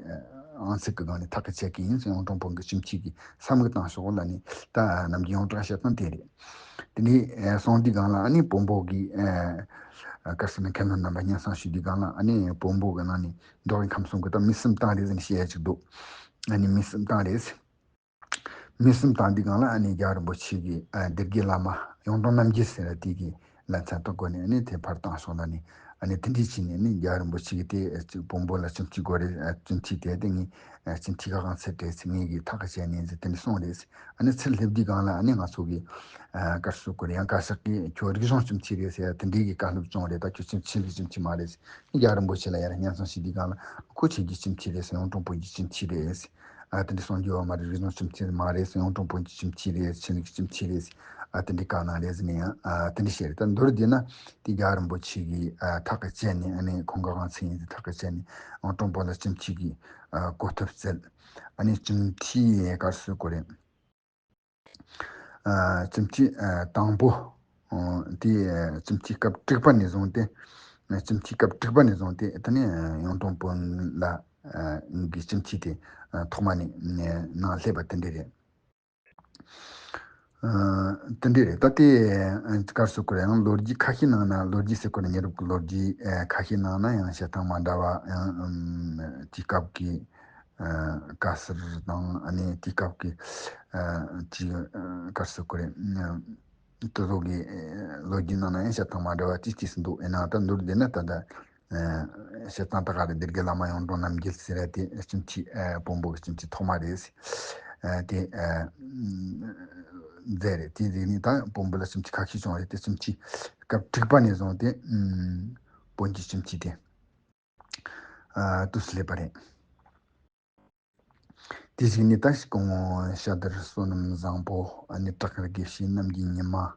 ཨང་ཚིག་གི་སྒང་ནས་ཐག་གི་བཅད་གི་ཡིན་ཟེར། གཡུང་དྲུང་བོན་གི་ཁྱིམ་མཚེས་ཀྱི་ས་མིག་བཏང་ཤོག་ལ་ནི་ད་ནམ་རྒྱུན་ཡོངས་གྲགས་བཤད་སྟངས་དེ་རེད། དེ་ནས་ཨ་གསུངས་དུས་སྒང་ལ་ཨ་ནི་བོན་པོ་གི་ཨ་སྐབས་སུ་ནི་མཁན་སློབ་རྣམ་པ་སྙན་སེང་ཞུས་དུས་སྒང་ལ་ཨ་ནི་བོན་པོ་གི་ནང་ནས་མདོ་དབུས་ཁམས་གསུམ་གི་ད་མི་གསུམ་བཏང་རེད་ཟེར་ནས་བཤད་ཡ་ཅིག་འདུག་ཨ་ནི་མི་གསུམ་བཏང་རེད། མི་གསུམ་བཏང་དུས་སྒང་ལ་ཨ་ནི་རྒྱལ་བ་རིན་པོ་ཆེ་གིས་ཨ་སྡེ་དགེ་བླ་མ་གཡུང་དྲུང་རྣམ་རྒྱལ་ཟེར་བ་དེ་གི་ལ་མཚན་རྟགས་བཀོད་ནས་ཨ་ནི་དེ་ཕར་བཏང་སོང་ལ་ནི་ཨ་ནི་དེ་འདྲས་བྱས་ནས་ཨ་ནི་རྒྱལ་བ་རིན་པོ་ཆེ་གིས་དེ་ཨ་ཅིག་བོན་པོ་ལ་ཁྱིམ་མཚེས་དགོས་རེད། ཨ་ཁྱིམ་མཚེས་དེ་དེ་ངས་ཨ་ཁྱིམ་མཚེས་ཁ་གང་ཚད་བྲལ་ཚེ་ངས་གི་ཐག་གི་བཅད་ནས་ཟེར་དེ་འདྲས་གསུངས་རེད། ཨ་ནི་ཚུར་སླེབས་དུས་སྒང་ལ་ཨ་ནི་ང་ཚོ་གི་ཨ་བཀའ་ཟུར་སྐུ་ཡང་བཀའ་ཤག་གིས་ཁྱོད་རིག་གཞུང་ཁྱིམ་མཚེས་རེད་ཟེར་ཡ་དེ་འདྲས་གི་བཀའ་སློབ་བྱུང་རེད། ད་ཁྱོད་ཁྱིམ་ཆོས་ལུགས་ཁྱིམ་མཚེས་མ་རེད་ཟེར། ཨ་ནི་རྒྱལ་བ་རིན་པོ་ཆེ་ལ་ཡར་སྙན་སེང་ཞུས་དུས་སྒང་ལ་ཁོ་ཆོས་ཀྱི་ཁྱིམ་མཚེས་རེད་ཟེར། གཡུང་དྲུང་བོན་གྱི་ཁྱིམ་མཚེས་རེད་ཟེར། ཨ་དེ་འདྲ་གསུང་རྒྱུ་ཡོད་མ་རེད། རིག་གཞུང་ཁྱིམ་མཚེས་མ་རེད་ཟེར། གཡུང་དྲུང་བོན་གྱི་ཁྱིམ་མཚེས་རེད། ཆོས་ལུགས་ཀྱི་ཁྱིམ་མཚེས་རེད་ཟེར། ཨ་དེ་འདྲའི་བཀའ་གནང་རེད་ཟེར་ནས་ཡང་ཨ་དེ་འདྲ་བཤད་རེད། ད་མདོར་བསྡུས་ན་དེ་རྒྱལ་བ་རིན་པོ་ཆེ་གིས་ཨ་ཐག་གི་བཅད་ནས་ཨ་ནི་ཁོང་གི་དབང་ཚད་ཡིན་ཟེར་ཐག་གི་བཅད་ནས་གཡུང་དྲུང་བོན་ལ་ཁྱིམ་མཚེས་ཀྱི་ཨ་གོ་ཐོབ་བསྩལ། ཨ་ནི་ཁྱིམ་མཚེས་བཀའ་ཟུར་སྐུ་རེད། ཨ་ཁྱིམ་མཚེས་ཨ་དང་པོ་ཨ་དེ་ཨ་ཁྱིམ་མཚེས་སྐབས་དྲུག་པ་ནས་བཟུང་སྟེ། ཨ་ཁྱིམ་མཚེས་སྐབས་དྲུག་པ་ནས་བཟུང་སྟེ་དེ་ནས་ཨ་གཡུང་དྲུང་བོན་ལ་ཨ་གི་ཁྱིམ་མཚེས་དེ་ཨ་ཐོག་མ་ནས་ནང་སླེབས་པ་དེ་འདྲ་རེད། ཨ་དེ་འདྲ་རེད། ད་དེ་ཨ་བཀའ་ཟུར་སྐུ་རེད། ཡང་ལོ་རྒྱུས་ཁ་ཤས་ནང་ན་ལོ་རྒྱུས་ཟེར་དགོས་ན་ཉེ་རབས་ཀྱི་ལོ་རྒྱུས་ཨ་ཁ་ཤས་ནང་ན་ཡང་བཤད་སྟངས་མ་འདྲ་བ་ཡང་ཨམ་དེའི་སྐབས་ཀྱི་ཨ་བཀའ་ཟུར་དང་ཨ་ནི་དེའི་སྐབས་ཀྱི་ཨ་ཅིག་ཨ་བཀའ་ཟུར་སྐུ་རེད། ཨ་དེ་ཚོ་གི་ཨ་ལོ་རྒྱུས་ནང་ན་ཡང་བཤད་སྟངས་མ་འདྲ་བ་ཅིག་ཅིག་སུ་འདུག་ཨེ་ན་ད་མདོར་བསྡུས་ན་ད་ལྟ་ཨ་བཤད་སྟངས་ད་ག་རེ་སྡེ་དགེ་བླ་མ་གཡུང་དྲུང་རྣམ་རྒྱལ་ཟེར་ཡ་དེ་ཁྱིམ་མཚེས་ཨ་བོན་པོ་གི་ཁྱིམ་མཚེས་ཐོག་མ་རེད། ཨ་དེ་ཨ་མཛད་རེད། དེ་རིགས་ནི་ད་བོན་པོ་ལ་ཁྱིམ་མཚེས་ཁ་ཤས་བྱུང་རེད། དེ་ཁྱིམ་མཚེས་སྐབས་དྲུག་པ་ནས་བཟུང་སྟེ་ཨ་བོན་གྱི་ཁྱིམ་མཚེས་དེ། ཨ་དུས་སུ་སླེབས་པ་རེད། དེ་བཞིན་ནི་ད་ཞིག་གོང་ཤ་དར་བསོད་ནམས་བཟང་པོ། ཨ་ནི་བྲག་དཀར་དགེ་བཤེས་རྣམ་རྒྱལ་ཉི་མ། ཨ་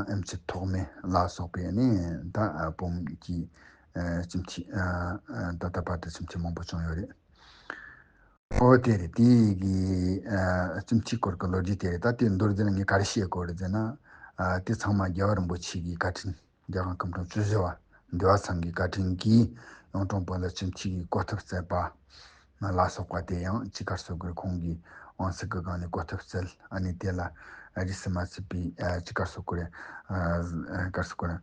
ཨེམ་ཆི་ཐོགས་མེད་ལ་སོགས་པའི་ནི་ད་ཨ་བོན་གྱི་ཨ་ཁྱིམ་མཚེས་ཨ་ཨ་ད་ལྟ་བར་དུ་ཁྱིམ་མཚེས་མང་པོ་བྱུང་ཡོད་རེད། ཨོ་དེ་རེད། དེ་གི་ཨ་ཁྱིམ་མཚེས་སྐོར་གྱི་ལོ་རྒྱུས་དེ་རེད། ད་དེ་མདོར་བསྡུས་ན་ངས་ག་རེ་བཤད་དགོས་རེད་ཟེར་ན། ཨ་དེ་ཚང་མ་རྒྱལ་བ་རིན་པོ་ཆེ་གི་བཀའ་དྲིན། རྒྱལ་དབང་སྐུ་ཕྲེང་བཅུ་བཞི་པ་འདུལ་བ་ཚང་གི་བཀའ་དྲིན་གྱིས་གཡུང་དྲུང་བོན་ལ་ཁྱིམ་མཚེས་ཀྱི་གོ་ཐོབ་བསྩལ་བ་ལ་སོགས་པ་དེ་ཡང་ཅི་བཀའ་ཟུར་སྐུ་ཁོང་གིས་དབང་ཚད་ཀྱི་སྒང་ནས་གོ་ཐོབ་བསྩལ། ཨ་ནི་དེ་ལ་རིས་སུ་མ་ཆད་པའི་ཨ་ཅི་བཀའ་ཟུར་སྐུ་རེད། ཨ་བཀའ་ཟུར་སྐུ་རེད།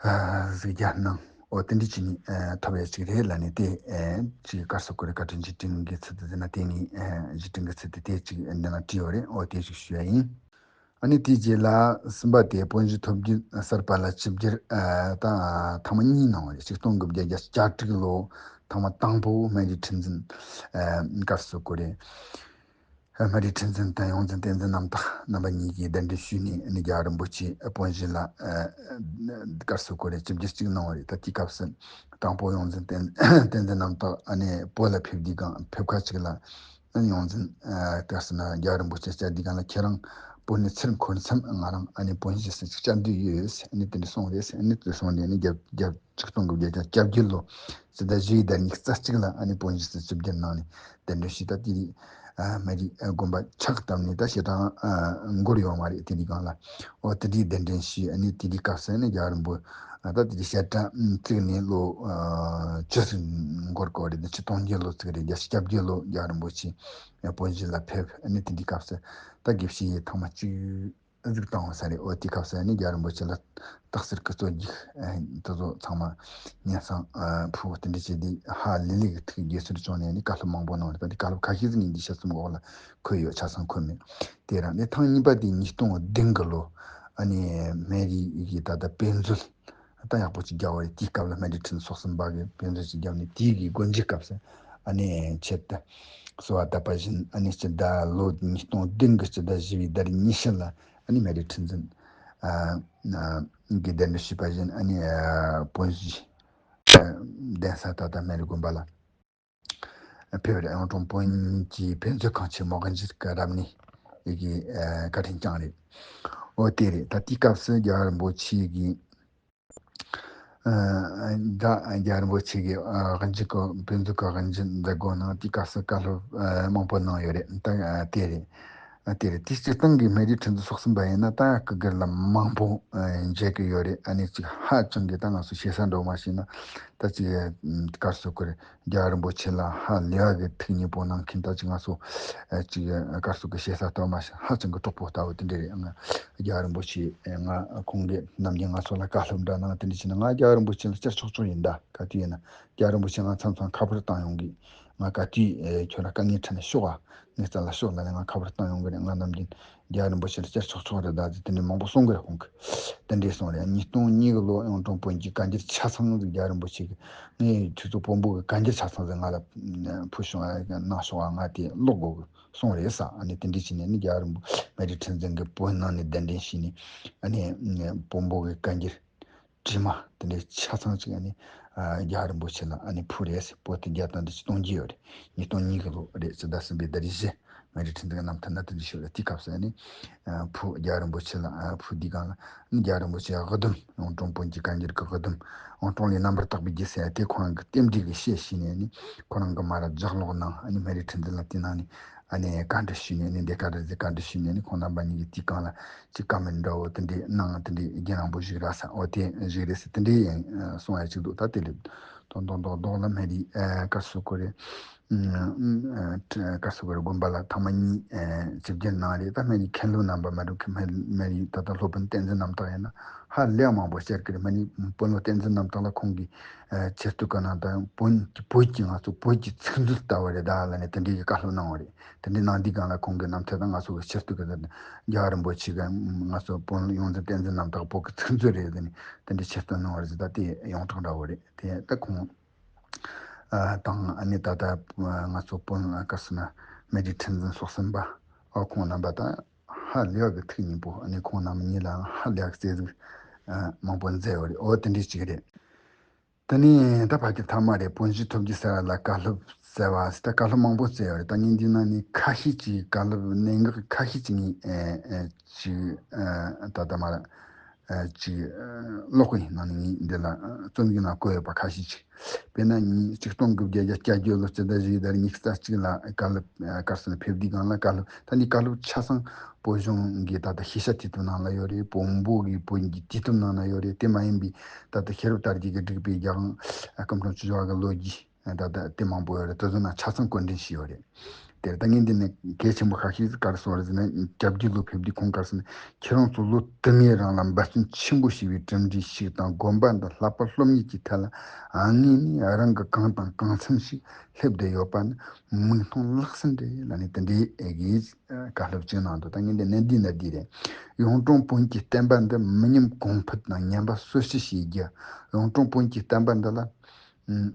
ཨ་གཟིགས་རྒྱ་གནང་། འོ་དེ་འདྲ་བྱས་ནས་ཨ་ཐོབ་ཡ་ཅིག་རེད་ལབ་ནས་དེ་ཨ་ཅིག་བཀའ་ཟུར་སྐུ་རེད། བཀའ་དྲིན་རྗེས་དྲན་གྱི་ཚུལ་དུ་ཟེར་ན་དེ་ངས་ཨ་རྗེས་དྲན་གྱི་ཚུལ་དུ་དེ་ཅིག་འདི་ན་བྲིས་ཡོད་རེད། འོ་དེ་ཞིག་ཞུ་ཡ་ཡིན། ཨ་ནི་དེའི་རྗེས་ལ་གསུམ་པ་དེ་བོན་གཞིས་ཐོབ་རྒྱལ་གསར་པ་ལ་ཆིབས་བསྒྱུར་ཨ་དང་ཐེངས་མ་གཉིས་གནང་བ་རེད། ཆིག་སྟོང་དགུ་བརྒྱ་བརྒྱད་ཅུ་གྱ་དྲུག་ལོ་ཐེངས་མ་དང་པོ་སྨན་རིའི་ཁྲི་འཛིན་ཨ་བཀའ་ཟུར་སྐུ་རེད། སྨན་རིའི་ཁྲི་འཛིན་དང་ཡོངས་འཛིན་བསྟན་འཛིན་རྣམ་དག་རྣམ་པ་གཉིས་ཀྱིས་གདན་འདྲེན་ཞུས་ནས་ཨ་ནི་རྒྱལ་བ་རིན་པོ་ཆེ་བོན་གཞིས་ལ་ཨ་བཀའ་ཟུར་སྐུ་རེད། ཆིབས་བསྒྱུར་གཅིག་གནང་བ་རེད། ད་དེའི་སྐབས་སུ་དང་པོ་ཡོངས་འཛིན་བསྟན་བསྟན་འཛིན་རྣམ་དག་ཨ་ནི་བོད་ལ་ཕེབས་དུས་སྒང་ཕེབས་ཁ་ཅིག་ལ་ཨ་ནི་ཡོངས་འཛིན་ཨ་བཀའ་ཟུར་ན་རྒྱལ་བ་རིན་པོ་ཆེ་བཅར་དུས་སྒང་ལ་ཁྱེད་རང་བོད་ནས་ཚུར་འཁོར་མཚམས་ང་རང་ཨ་ནི་བོན་གཞིས་སུ་ཅིག་བཅར་འདོད་ཡོད་ཟེར་ཨ་ནི་དེ་འདྲ་གསུངས་རེད་ཟེར། ཨ་ནི་དེ་གསུངས་ནས་ཨ་ནི་རྒྱལ་རྒྱལ་ཆིག་སྟོང་དགུ་བརྒྱ་བརྒྱད་ཅུ་གྱ་བརྒྱད་ལོ་སྤྱི་ཟླ་བཞི་པའི་ཟླ་ཉི་ཤུ་རྩ་གཅིག་ལ་ཨ་ནི་བོན་གཞིས་སུ་ཆིབས་བསྒྱུར་གནང་ནས་གདན་འདྲེན་ཞུས། ད་དེ་རིང་ཨ་སྨན་རིའི་ཨ་དགོན་པ་ཕྱག་བཏབ་ནས་ད་ཞེ་དྲག་ཨ་འགོར་ཡོད་མ་རེད། དེ་རིང་སྒང་ལ་འོ་དེ་རིང་གདན་འདྲེན་ཞུས། ཨ་ནི་དེ་རིང་སྐབས་སུ་ཨ་ནི་རྒྱལ་བ་རིན་པོ་ཨ་ད་དེ་རིང་བཤད་གྲྭ་བཙུགས་ནས་ལོ་ཨ་བཅུ་ཙམ་འགོར་གོ་རེད། ཆིག་སྟོང་བརྒྱད་ལོ་བཙུགས་རེད། བརྒྱད་ཅུ་གྱ་བརྒྱད་ལོ་རྒྱལ་བ་རིན་པོ་ཆེ་བོན་གཞིས་ལ་ཕེབས། ཨ་ནི་དེ་རིང་སྐབས་སུ་ད་དགེ་བཤེས་ཐེངས་མ་གཅིག་གཟིགས་བཏང་བ་ས་རེད། འོ་དེ་སྐབས་སུ་ནི་རྒྱལ་བ་རིན་པོ་ཆེ་ལ་རྟགས་གསལ་གྱི་རྩོད་རྒྱུགས་ཨ་དེ་ཚོ་ཚང་མ་སྙན་སེང་ཨ་ཕུལ་བ་དེ་འདྲ་བྱས་ཏེ་ཧ་ལས་ལས་ཀྱི་ཐུགས་དགྱེས་ཚུལ་བྱུང་ནས་ནི་བཀའ་སློབ་མང་པོ་གནང་རེད། ད་དེ་བཀའ་སློབ་ཁ་ཤས་ཟིག་ངས་འདི་ཆ་ཚང་འོག་ལ་འཁོད་ཡོད། ཆ་ཚང་འཁོད་མེད། དེ་རང་ནས་ཐེངས་གཉིས་པ་དེ་ཉིས་སྟོང་བདུན་གི་ལོ་ཨ་ནི་སྨན་རིའི་ཡི་གེ་ད་ལྟ་དཔེ་མཛོད་ད་ཡག་པོ་ཅིག་བརྒྱབ་པ་རེད། དེའི་སྐབས་ལ་སྨན་རིའི་ཁྲི་འཛིན་སོགས་གསུམ་པ་གི་དཔེ་མཛོད་ཅིག་བརྒྱབ་ནས་དེའི་གི་སྒོ་འབྱེད་སྐབས་སུ་ཨ་ནི་ཆེད་དུ་གསོལ་བ་བཏབ་པ་བཞིན་ཨ་ནི་སྤྱི་ཟླ་ལོ་ཉིས་སྟོང་བདུན་གི་སྤྱི་ཟླ་བཞི་པའི་ཟླ་ཉི་ཤུ་ལ་ཨ་ནི་སྨན་རིའི་ཁྲི་འཛིན་ ཨ་ཨ་གི་གདན་འདྲེན་ཞུས་པ་བཞིན་ཨ་ནི་ཨ་བོན་གཞིས་ཨ་གདན་ས་ད་ལྟ་སྨན་རི་དགོན་པ་ལ་ཕེབས་རེད། གཡུང་དྲུང་བོན་གྱི་ཕན་ཚུན་ཁང་ཆེན་མོ་དབུ་འབྱེད་ཀྱི་རབ་གནས་ཡི་གི་ཨ་བཀའ་དྲིན་བསྐྱངས་རེད། འོ་དེ་རེད། ད་དེའི་སྐབས་སུ་རྒྱལ་བ་རིན་པོ་ཆེ་གིས་ཨ་ད་རྒྱལ་བ་རིན་པོ་ཆེ་གིས་ཨ་དབུ་འབྱེད་ཀྱི་ཕན་ཚུན་གྱི་དབུ་འབྱེད་མཛད་སྒོ་ནང་དེའི་སྐབས་སུ་བཀའ་སློབ་ཨ་མང་པོ་གནང་ཡོད་རེད། ད་ཨ་དེ་རེད། ཨ་དེ་རེད། དེའི་སྤྱིར་བཏང་གི་སྨན་རིའི་ཁྲི་འཛིན་སོགས་གསུམ་པ་ཡིན་ན་ད་སྐུ་སྒེར་ལ་མང་པོ་ཨ་མཇལ་གྱི་ཡོད་རེད། ཨ་ནི་ཅིག་ཧ་ཅང་གི་ད་ང་ཚོ་ཞེ་ས་འགྲོ་མ་ཤེས་ན་ད་ཅིག་ཨ་ག་རེ་ཟེར་དགོས་རེད། རྒྱལ་བ་རིན་པོ་ཆེ་ལ་ཧ་ལས་པ་གི་ཐུགས་མཉེས་པོ་གནང་མཁན་ད་ཅིག་ང་ཚོ་ཨ་ཅིག་ཨ་ག་རེ་ཟེར་དགོས། ཞེ་ས་ལྟ་བུ་མ་ཤེས། ཧ་ཅང་གི་གྲོགས་པོ་ལྟ་བུ་དེ་འདྲ་རེད། ང་རྒྱལ་བ་རིན་པོ་ཆེ་ང་ཁོང་གིས་ནམ་རྒྱུན་ང་ཚོ་ལ་བཀའ་སློབ་འདྲ་གནང་། དེ་འདྲ་བྱས་ན་ང་རྒྱལ་བ་རིན་པོ་ཆེ་ལ་བཅར་ཆོག་ཆོག་ཡིན། ད་ག་དུས་ཡིན་ན་རྒྱལ་བ་རིན་པོ་ཆེ་ང་མཚམས་མཚམས་ཁ་པར་བཏང་ཡོང་གི། ང་ག་དུས་ཨེ་ཁྱོད་ལ་དཀའ་ངལ་འཕྲད་ན་ཤོག་ཨ། ངའི་རྩ་ལ་ཤོག་ལབ་ནས་ང་ཁ་པར་བཏང་ཡོང་གི་རེད། ང་ནམ་རྒྱུན་རྒྱལ་བ་རིན་པོ་ཆེ་ལ་བཅར་ཆོག་ཆོག་རེད་ད་ཟེར་དེ་འདྲ་མང་པོ་གསུང་གི་རེད་ཁོང་གིས། དེ་འདྲས་གསུངས་རེད། ཉིས་སྟོང་གཉིས་གི་ལོ་གཡུང་དྲུང་བོན་གྱི་བཀའ་འགྱུར་ཆ་ཚང་ཟིག་རྒྱལ་བ་རིན་པོ་ཆེ་གིས་ངའི་ཁྱོད་ཚོ་བོན་པོ་གི་བཀའ་འགྱུར་ཆ་ཚང་ཟིག་ང་ལ་ཕུལ་ཤོག་ཨ། གནང་ཤོག་ཨ། ང་དེ་ཀློག་དགོས་གི་གསུངས་རེད་ཟེར། ཨ་ནི་དེ་འདྲས་བྱས་ནས་ནི་རྒྱལ་བ་རིན་པོ་སྨན་རིའི་ཁྲི་འཛིན་གྱི་བོན་ནང་ནས་གདན་འདྲེན་བྱས་ནས་ཨ་ནི་བོན་པོ་གི་བཀའ་འགྱུར་བྲིས་མ་དེ་འདྲའི་ཆ་ཚང་ཅིག་ཨ་ནི་ཨ་རྒྱལ་བ་རིན་པོ་ཆེ་ལ་ཨ་ནི་ཕུལ་རེད་ཟེར། པོ་ཏི་བརྒྱ་དང་དུ་ཅིག་གཏོང་རྒྱུ་ཡོད་རེད། ཉིས་སྟོང་གཉིས་གི་ལོ་རེད། སྤྱི་ཟླ་གསུམ་པའི་ཟླ་རེ་བཞི་སྨན་རིའི་ཁྲི་འཛིན་གྱི་རྣམ་ཐར་ན་དེ་འདྲ་ཞིག་ཡོད་རེད། དེའི་སྐབས་སུ་ཨ་ནི་ཨ་ཕུལ། རྒྱལ་བ་རིན་པོ་ཆེ་ལ་ཨ་ཕུལ་དུས་སྒང་ལ་ཨ་ནི་རྒྱལ་བ་རིན་པོ་ཆེ་དབུ་དུམ་གཡུང་དྲུང་བོན་གྱི་བཀའ་འགྱུར་གྱི་དབུ་དུམ་གཡུང་དྲུང་ལས་རྣམ་པར་དག་པའི་རྒྱུད་ཟེར་ཡ་དེ་ཁོ་རང་གི་རྟེན་འབྲེལ་གྱི་བཤད་བྱས་ནས་ཨ་ནི་ཁོ་རང་གི་མ་ར་ལྗགས་ཀློག་གནང་། ཨ་ནི་སྨན་རིའི་ཁྲི་འཛིན་ལ་དེ་ནང་ནས་ཨ་ནི་བཀའ་འདྲི་ཞུས་ནས་ནི་འདི་བཀའ་འདྲི་ཟེར་བཀའ་འདྲི་ཞུས་ནས་ནི་ཁོང་རྣམ་པ་གཉིས་ཀྱིས་དེའི་སྒང་ལ་ཅིག་བཀའ་མོལ་འདྲ་བོ་དེ་འདྲའི་གནང་། དེ་འདྲའི་རྒྱུན་རིང་པོ་བཞུགས་ར་ས་འོ་དེ་བཞུགས་རེད་ཟེར་དེ་འདྲའི་ཡང་གསུང་ཡ་ཅིག་འདུག་ད་དེ་ལས་དོན་དོན་དོན་དོན་ལ་སྨན་རིའི་ཨ་བཀའ་ཟུར་སྐོར་རེད། ཨ་བཀའ་ཟུར་སྐོར་དགོན་པ་ལ་ཐེངས་མ་གཉིས་ཨ་ཆིབས་བསྒྱུར་གནང་རེད། ད་སྨན་རིའི་མཁན་སློབ་རྣམ་པ་མ་གྲུབ་མཁན་སྨན་རིའི་ད་ལྟ་སློབ་དཔོན་བསྟན་འཛིན་རྣམ་དག་ཡིན་ན་ཧ་ལས་མང་པོ་བཤད་ཀྱི་རེད། སྨན་རིའི་དཔོན་སློབ་བསྟན་འཛིན་རྣམ་དག་ལ་ཁོང་གིས་ཨ་ཆེ་བསྟོད་གནང་དང་བོད་ཀྱི་བོད་ཀྱི་ང་ཚོ་བོད་ཀྱི་ཚིག་མཛོད་ལྟ་བུ་རེད་ད་ལབ་ནས་དེ་འདྲའི་གི་བཀའ་སློབ་གནང་བ་རེད། དེ་འདྲའི་གནང་དུས་སྒང་ལ་ཁོང་གི་རྣམ་ཐར་དང་ང་ཚོ་གི་ཆེ་བསྟོད་ཀྱི་རྒྱལ་བ་རིན་པོ་ཆེ་གི་ང་ཚོ་བོན་ཡོངས་འཛིན་བསྟན་འཛིན་རྣམ་དག་བོད་ཀྱི་ཚིག་མཛོད་རེད་ཟེར་ནས་དེ་འདྲའི་ཆེ་བསྟོད་གནང་བ་རེད་ཟེར། ད་དེ་ཡོངས་གྲགས་འདྲ་བོ་རེད། དེ་ད་ཁོང་ཨ་དང་ཨ་ནི་ད་ལྟ་ང་ཚོ་བོན་ལ་ག་ཟེར་ན་སྨན་རིའི་ཁྲི་འཛིན་སོགས་གསུམ་པ་ཨ་ཁོང་རྣམ་པ་དང་ཧ་ལས་པ་གི་ཐུགས་མཉེས་པོ། ཨ་ནི་ཁོང་རྣམ་གཉིས་ལའང་ཧ་ལས་པ་གི་རྩེ་གཟིགས་ཨ་མང་པོ་མཛད་ཡོད་རེད། འོ་དེ་འདྲའི་ཅིག་རེད། དེ་ནས་ད་ཕལ་ཆེར་ཐ་མ་རེད། བོན་གཞིས་ཐོབ་རྒྱུ་ཟེར་བ་ལ་བཀའ་སློབ་ཟེར་བ་ད་བཀའ་སློབ་མང་པོ་སྩལ་ཡོད་རེད། ད་ངས་འདི་ནང་ནས་ཁ་ཤས་ཅིག་བཀའ་སློབ་གནད་འགག་ཁ་ཤས་ཅིག་ངས་ཨེ་ཨེ་ཅིག་ཨེ་ད་ལྟ་མར་ཨེ་ཅིག་ཨེ་ཀློག་གི་ཡིན། ནང་ནས་ངས་འདི་ལ་ཨེ་རྩོམ་ཡིག་ནང་བཀོད་ཡོད་པ་ཁ་ཤས་ཅིག་དཔེར་ན་ཉིས་ཆིག་སྟོང་དགུ་བརྒྱ་བརྒྱད་ཅུ་གྱ་བརྒྱད་ལོ་སྤྱི་ཟླ་བཞི་ཟླ་ཉི་ཤུ་རྩ་གཅིག་ལ་བཀའ་སློབ་ཨེ་ག་རེ་ཟེར་ན་ཕེབས་དུས་སྒང་ལ་བཀའ་སློབ་ད་འདི་བཀའ་སློབ་ཆ་ཚང་བོད་གཞུང་གི་ད་ལྟ་ཤེས་བྱ་དེ་ཚོ་ནང་ལ་ཡོད་རེད། བོན་པོ་གི་བོན་གྱི་དུས་དེབ་ནང་ན་ཡོད་རེད། དེ་མ་ཡིན་པའི་ད་ལྟ་ཤེས་རབ་དར་རྒྱས་ཀྱིས་བསྒྲིགས་པའི་རྒྱལ་དབང་སྐུ་ཕྲེང་བཅུ་བཞི་པ་གི་ལོ་རྒྱུས་ད་ལྟ་དེ་མང་པོ་ཡོད་རེད། དེ་ཚོ་ནང་ཆ་ཚང་བཀོད་འདྲེན་བྱས་ཡོད་རེད། དེར་ད་ངས་འདི་ནས་གལ་ཆེན་པོ་ཁ་ཤས་ག་རེ་གསུངས་རེད་ཟེར་ན། གྱ་བརྒྱད་ལོ་ཕེབས་དུས་ཁོང་ག་རེ་ཟེར་ན། ཁྱེད་རང་ཚོ་ལོ་དུ་མའི་རིང་ལ་འབད་བརྩོན་ཆེན་པོ་བྱས་པའི་གྲུབ་འབྲས་ཤིག་དང་དགོན་པ་འདི་བསླབ་པ་སློབ་གཉེར་གྱི་ཐད་ལ་ཨ་ངེས་ནས་རང་གི་གང་དང་གང་འཚམ་ཞིག་སླེབས་བསྡད་ཡོད་པ་ནི་མིག་མཐོང་ལག་ཟིན་རེད་ལབ་ནས་དེ་འདྲའི་ཨེ་གིས་བཀའ་སློབ་ཅིག་གནང་འདུག་ད་ངས་འདི་ནས་འདི་ནས་འདི་རེད། གཡུང་དྲུང་བོན་གྱི་བསྟན་པ་འདི་མི་ཉམས་གོང་འཕེལ་དང་ཉམས་པ་སོར་ཆུད་བྱེད་རྒྱུ། གཡུང་དྲུང་བོན་གྱི་བསྟན་པ་འདི་ལ་ཨུམ།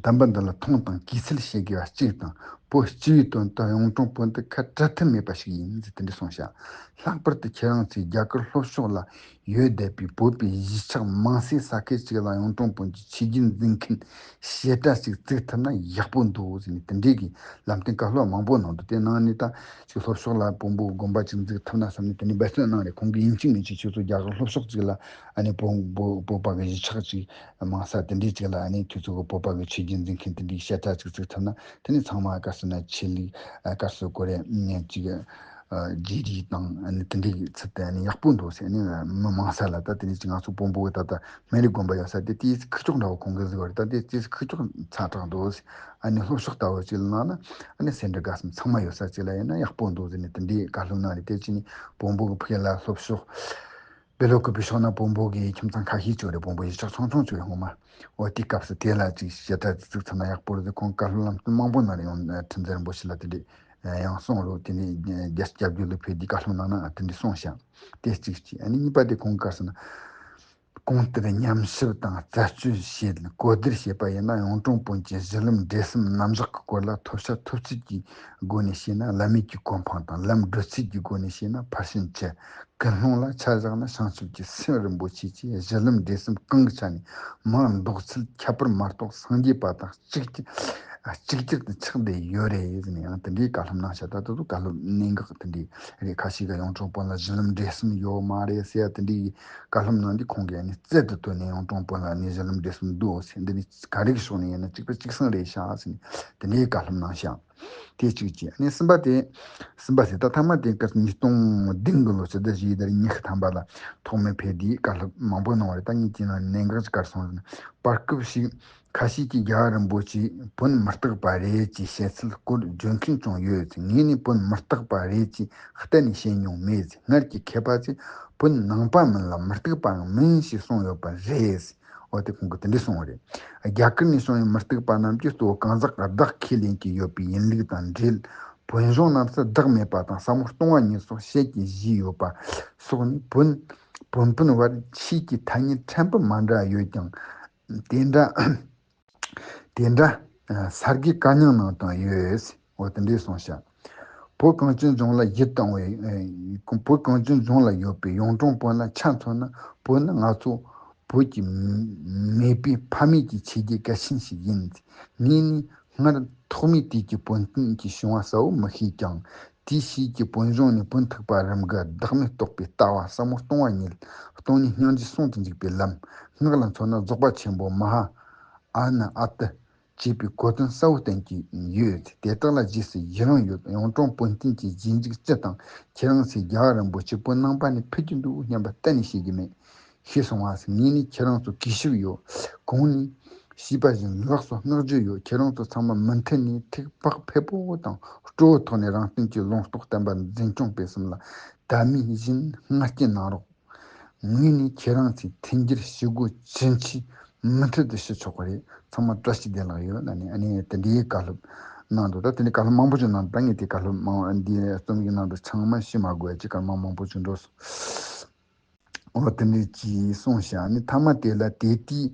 བསྟན་པ་འདི་ལ་མཐོང་དང་གུས་བརྩི་བྱེད་དགོས་པ་གཅིག་དང་། བོད་སྤྱི་པའི་དོན་དུ་གཡུང་དྲུང་བོན་དེ་ཁ་བྲལ་ཐབས་མེད་པ་ཞིག་ཡིན་ཟེར་དེ་འདྲ་གསུངས་ཤག་ལྷག་པར་དུ་ཁྱེད་རང་ཚོས་རྒྱ་གར་ལྷོ་ཕྱོགས་ལ་ཡོད་བསྡད་པའི་བོད་པའི་གཞིས་ཆགས་མང་སའི་ས་ཁུལ་ཅིག་ལ་གཡུང་དྲུང་བོན་གྱི་ཆོས་བརྒྱུད་འཛིན་མཁན་བཤད་གྲྭ་ཅིག་བཙུགས་ཐུབ་ན་ཡག་པོ་འདུག་ཟེར་ནས་དེ་འདྲའི་གི་ལམ་སྟོན་བཀའ་སློབ་མང་པོ་གནང་འདུག་དེ་ནང་ནས་ད་ཅིག་ལྷོ་ཕྱོགས་ལ་བོན་པོའི་དགོན་པ་ཅིག་འཛུགས་ཐུབ་ན་བསམ་ནས་དེ་ནས་འབད་བརྩོན་གནང་རེད། ཁོང་གིས་ཡིན་གཅིག་མིན་གཅིག་ཁྱོད་ཚོ་རྒྱ་གར་ལྷོ་ཕྱོགས་ཅིག་ལ་ཨ་ནི་བོན་བོད་བོད་པ་གི་གཞིས་ཆགས་ཅིག་མང་ས་དེ་འདྲའི་ཅིག་ལ་ཨ་ནི་ཁྱོད་ཚོ་གི་བོད་པ་གི་ཆོས་བརྒྱུད་འཛིན་མཁན་དེ་འདྲའི་བཤད་གྲྭ་ཅིག་བཙུགས་ཐུབ་ན་དེ་ནི་ཚང་མ་ག་རེ་ཟེར་ན་ཆོས་ལུགས་ཨ་ག་རེ་ཟེར་དགོས་རེད། ཅིག་ཨ་རྗེས་རིགས་དང་ཨ་ནི་དེ་འདྲའི་ཚུལ་དུ་ཨ་ནི་ཡག་པོ་འདུག་ཟེར། ཨ་ནི་མི་མང་ས་ལ་ད་དེ་ནི་ཅིག་ང་ཚོ་བོན་པོ་གི་ད་ལྟ་སྨན་རི་དགོན་པ་ཡོད་ས་དེ་དེའི་ཁུག་ཀྱོག་འདྲ་བོ་ཁོང་གིས་གཟིགས་པ་རེད། ད་དེ་དེའི་ཁུག་ཀྱོག་ཚ་དྲགས་འདུག་ཟེར། ཨ་ནི་ལྷོ་ཕྱོགས་ལྟ་བུ་ཅིག་ལ་ན་ཨ་ནི་སེ་འབྲུ་དགའ་གསུམ་ཚང་མ་ཡོད་ས་ཅིག་ལ་ཡིན་ན་ཡག་པོ་འདུག་ཟེར་ནས་དེ་འདྲའི་བཀའ་སློབ་གནང་རེད། དེ་ཅི་ནི་བོན་པོ་གི་ཕུགས་ལ་ལྷོ་ཕྱོགས་བེ་ལོ་ཀུ་པའི་ཕྱོགས་ན་བོན་པོ་གི་ཁྱིམ་ཚང་ཁ་ཤས་ཅིག་རེད། བོན་པོ་གཞིས་ཆགས་ཆུང་ཆུང་ཅིག་རེད་སྔོན་མ། འོ་དེའི་སྐབས་སུ་དེ་ལ་ཅིག་བཤད་གྲྭ་བཙུགས་ཐུབ་ན་ཡག་པོ་རེད་ཟེར་ཁོང་བཀའ་སློབ་ལམ་སྟོན་མང་པོ་གནང་རེད། ཡང་ཁྲི་འཛིན་རིན་པོ་ཆེ་ལ་དེ་འདྲས་ཡང་གསུངས་རོགས། དེ་ནས་རྒྱལ་སྲས་སྐྱབས་རྗེ་ལ་ཕེབས་དུས་བཀའ་སློབ་གནང་ན་དེ་འདྲས་གསུངས་ཤག་དེ་གཅིག་གཅིག་ཨ་ནི་གཉིས་པ་དེ་ཁོང་ག་རེ་ཟེར་ན། གོང་ལྟར་ཉམས་ཞིབ་དང་རྩད་གཅོད་བྱས་གོ་བསྡུར་བྱས་པ་ཡིན་ན། གཡུང་དྲུང་བོན་གྱི་གཞི་ལམ་འབྲས་གསུམ་རྣམ་གཞག་གི་སྐོར་ལ་ཐོབ་བྱ་ཐོབ་ཚུལ་གྱི་སྒོ་ནས་བཤད་ན། བླ་མེད་ཀྱི་གོ་འཕང་དང་ལམ་བགྲོད་ཚུལ་གྱི་སྒོ་ནས་བཤད་ན། ཕར་ཕྱིན་བཅུ། ཀུན་སློང་ལ་ཆ་བཞག་ན་བྱང་ཆུབ་ཀྱི་སེམས་རིན་པོ་ཆེ་བཅས་གཞི་ལམ་འབྲས་གསུམ་གང་གི་ཆ་ནས་མ་འདོགས་ཚུལ་ཁྱད་པར་མ་གཏོགས། སངས་རྒྱས་པ་དང་གཅིག་གྱུར་གཅིག་གྱུར་དུ་ཆགས་བསྡད་ཡོད་རེད་ཟེར་ནས་ཡང་དེ་འདྲའི་བཀའ་སློབ་གནང་ཤག་ད་ལྟ་དུ་བཀའ་སློབ་གནད་འགག་དེ་འདྲའི་རེད། ཁ་ཤས་ཀྱིས་གཡུང་དྲུང་བོན་ལ་གཞི་ལམ་འབྲས་གསུམ་ཡོད་མ་རེད་ཟེར་ཡ་དེ་འདྲའི་བཀའ་སློབ་གནང་དུས། ཁོང་གིས་ནི་རྩལ་དུ་བཏོན་ནས་གཡུང་དྲུང་བོན་ལ་ནི་གཞི་ལམ་འབྲས་གསུམ་འདུག་ཟེར། འདི་ནི་ག་རེ་གི་ཕྱོགས་ནས་ཡིན་ན་གཅིག་པ་གཅིག་སེང་རེད་ཤག་ཟེར་ནས་དེ་འདྲའི་བཀའ་སློབ་གནང་ཤག་དེ་གཅིག་བྱས། ནས་གསུམ་པ་དེ། གསུམ་པ་ཟེར་ད་ཐ་མ་དེ་སྐབས་ཉིས་སྟོང་བདུན་གྱི་ལོ་ཕྱི་ཟླ་བཞི་ཟླ་ཉི་ཤུ་ཐམ་པ་ལ་ཐོག་མའི་ཕེབས་དུས་བཀའ་སློབ་མང་པོ་གནང་བ་རེད། ད་ངས་དེའི་ནང་གནད་འགག་ཅིག་ག་རེ་གསུངས་ཟེར་ན། བར་སྐབས་ཤིག་ཁ་ཤས་ཀྱིས་རྒྱལ་བ་རིན་པོ་ཆེས་བོན་མི་རྟག་པ་རེད་ཅེས་བཤད་ཚུལ་སྐོར་བརྗོད་མཁན་ཀྱང་ཡོད་ཅེས། ངས་ནི་བོན་མི་རྟག་པ་རེད་ཅེས་གཏན་ནས་བཤད་མྱོང་མེད་ཅེས། སྔར་གྱི་མཁས་པ་ཚོས་བོན་ནང་པ་མིན་ལ་མི་རྟག་པའང་མིན་ཞེས་གསུངས་ཡོད་པ་རེད། འོ་དེ་ཁོང་གིས་དེ་འདྲ་གསུངས་པ་རེད། རྒྱ་གར་ནས་བྱུང་བའི་མི་རྟག་པ་རྣམས་ཀྱི་གཙོ་བོ་གང་ཟག་གི་བདག་ཁས་ལེན་གྱི་ཡོད་པའི་ཡིན་ལུགས་དང་འབྲེལ། བོན་གཞུང་རྣམས་སུ་བདག་མེད་པ་དང་ཟབ་མོ་སྟོང་པ་ཉིད་སོགས་བཤད་ཀྱི་གཞི་ཡོད་པ་སོགས་ནི་བོན་བོན་བོན་བར་ཆོས་ཀྱི་ཐ་སྙད་ཕྲན་བུ་མ་འདྲ་ཡོད་ཀྱང་། དེ་འདྲ་དེ་འདྲ་ས་དགེ་བཀའ་རྙིང་ནང་དུ་ཡོད། འོ་དེ་འདྲས་གསུངས་ཤག་བོད་གངས་ཅན་ལྗོངས་ལ་ཡིད་དུ་འོང་བའི། ཨེ། བོད་གངས་ཅན་ལྗོངས་ལ་ཡོད་པའི་གཡུང་དྲུང་བོན་ལ་ཆ་མཚོན་ན། བོད་ནི་ང་ཚོ་བོད་ཀྱི་མེས་པོའི་ཕ་མེས་ཀྱི་ཆོས་བརྒྱུད་གལ་ཆེན་ཞིག་ཡིན། ངས་ནི་སྔར་ཐོག་མའི་དུས་ཀྱི་བོན་བསྟན་གྱི་བྱུང་བ་གསལ་བོ་མི་ཤེས་ཀྱང་། དེའི་ཕྱིས་ཀྱི་བོན་གཞུང་ནས་བོན་ཐུག་པ་རིམ་གྱིས་བདག་མེད་རྟོགས་པའི་ལྟ་བ་ཟབ་མོ་སྟོང་པ་ཉིད། སྟོང་ཉིད་སྙིང་རྗེ་ཟུང་དུ་འཇུག་པའི་ལམ། སྔགས་ལ་མཚོན་ན་རྫོགས་པ་ཆེན་པོ་མ་ཧཱ་ཨ་ནུ་ཨ་ཏི་ཅེས་པའི་གོ་དོན་གསལ་བོ་བསྟན་གྱི་ཡོད། དེ་དག་ལ་རྗེས་སུ་ཡི་རང་ཡོད། གཡུང་དྲུང་བོན་བསྟན་གྱི་རྗེས་འཇུག་སྤྱི་དང་ཁྱེད་རང་ཚོས་རྒྱལ་བ་རིན་པོ་ཆེ་བོད་ནང་པ་ནས་ཕུད་ཀྱི་འདུག་སྙམ་པ་གཏན་ནས་བཤད་ཀྱི་མེད། ཞེས་གསུངས་པ། ངས་ནི་ཁྱེད་རང་ཚོ་གུས་ཞབས་ཡོད། གོང་ནས་ཞུས་པ་བཞིན་ལགས་སོ་བསྔགས་བརྗོད་ཡོད། ཁྱེད་རང་ཚོ་ཚང་མ་མུ་མཐུད་ནས་ཐུགས་བག་ཕེབས་པོ་དང་སྤྲོ་བོའི་ཐོག་ནས་རང་བསྟན་གྱི་ལུང་རྟོགས་བསྟན་པ་འཛིན་སྐྱོང་སྤེལ་གསུམ་ལ་དད་མོས་བཞིན་བསྔགས་སྐྱེལ་གནང་རོགས། ངས་ནི་ཁྱེད་རང་ཚོའི་མཐུན་འགྱུར་ཞུ་སྒོ་ཇི་མཆིས་མུ་མཐུད་དུ་ཞུ་ཆོག་གི་རེད། ཚང་མ་བཀྲ་ཤིས་བདེ་ལེགས་ཡོད་ལ་ནི། ཨ་ནི་དེ་འདྲའི་བཀའ་སློབ་གནང་འདུག་ད་དེ་འདྲའི་བཀའ་སློབ་མང་པོ་ཞིག་གནང་འདུག་ད་ངས་དེ་བཀའ་སློབ་མང་འདི་རྩོམ་ཡིག་ནང་དུ་ཚང་མ་ཞུ་མ་དགོས་ཀྱི་བཀའ་སློབ་མང་པོ་ཞིག་འགྲོ་སོང་། འོ་དེ་འདྲའི་ཅིག་གསུངས་ཤག་ནི་ཐ་མ་དེ་ལ་དེ་དུས་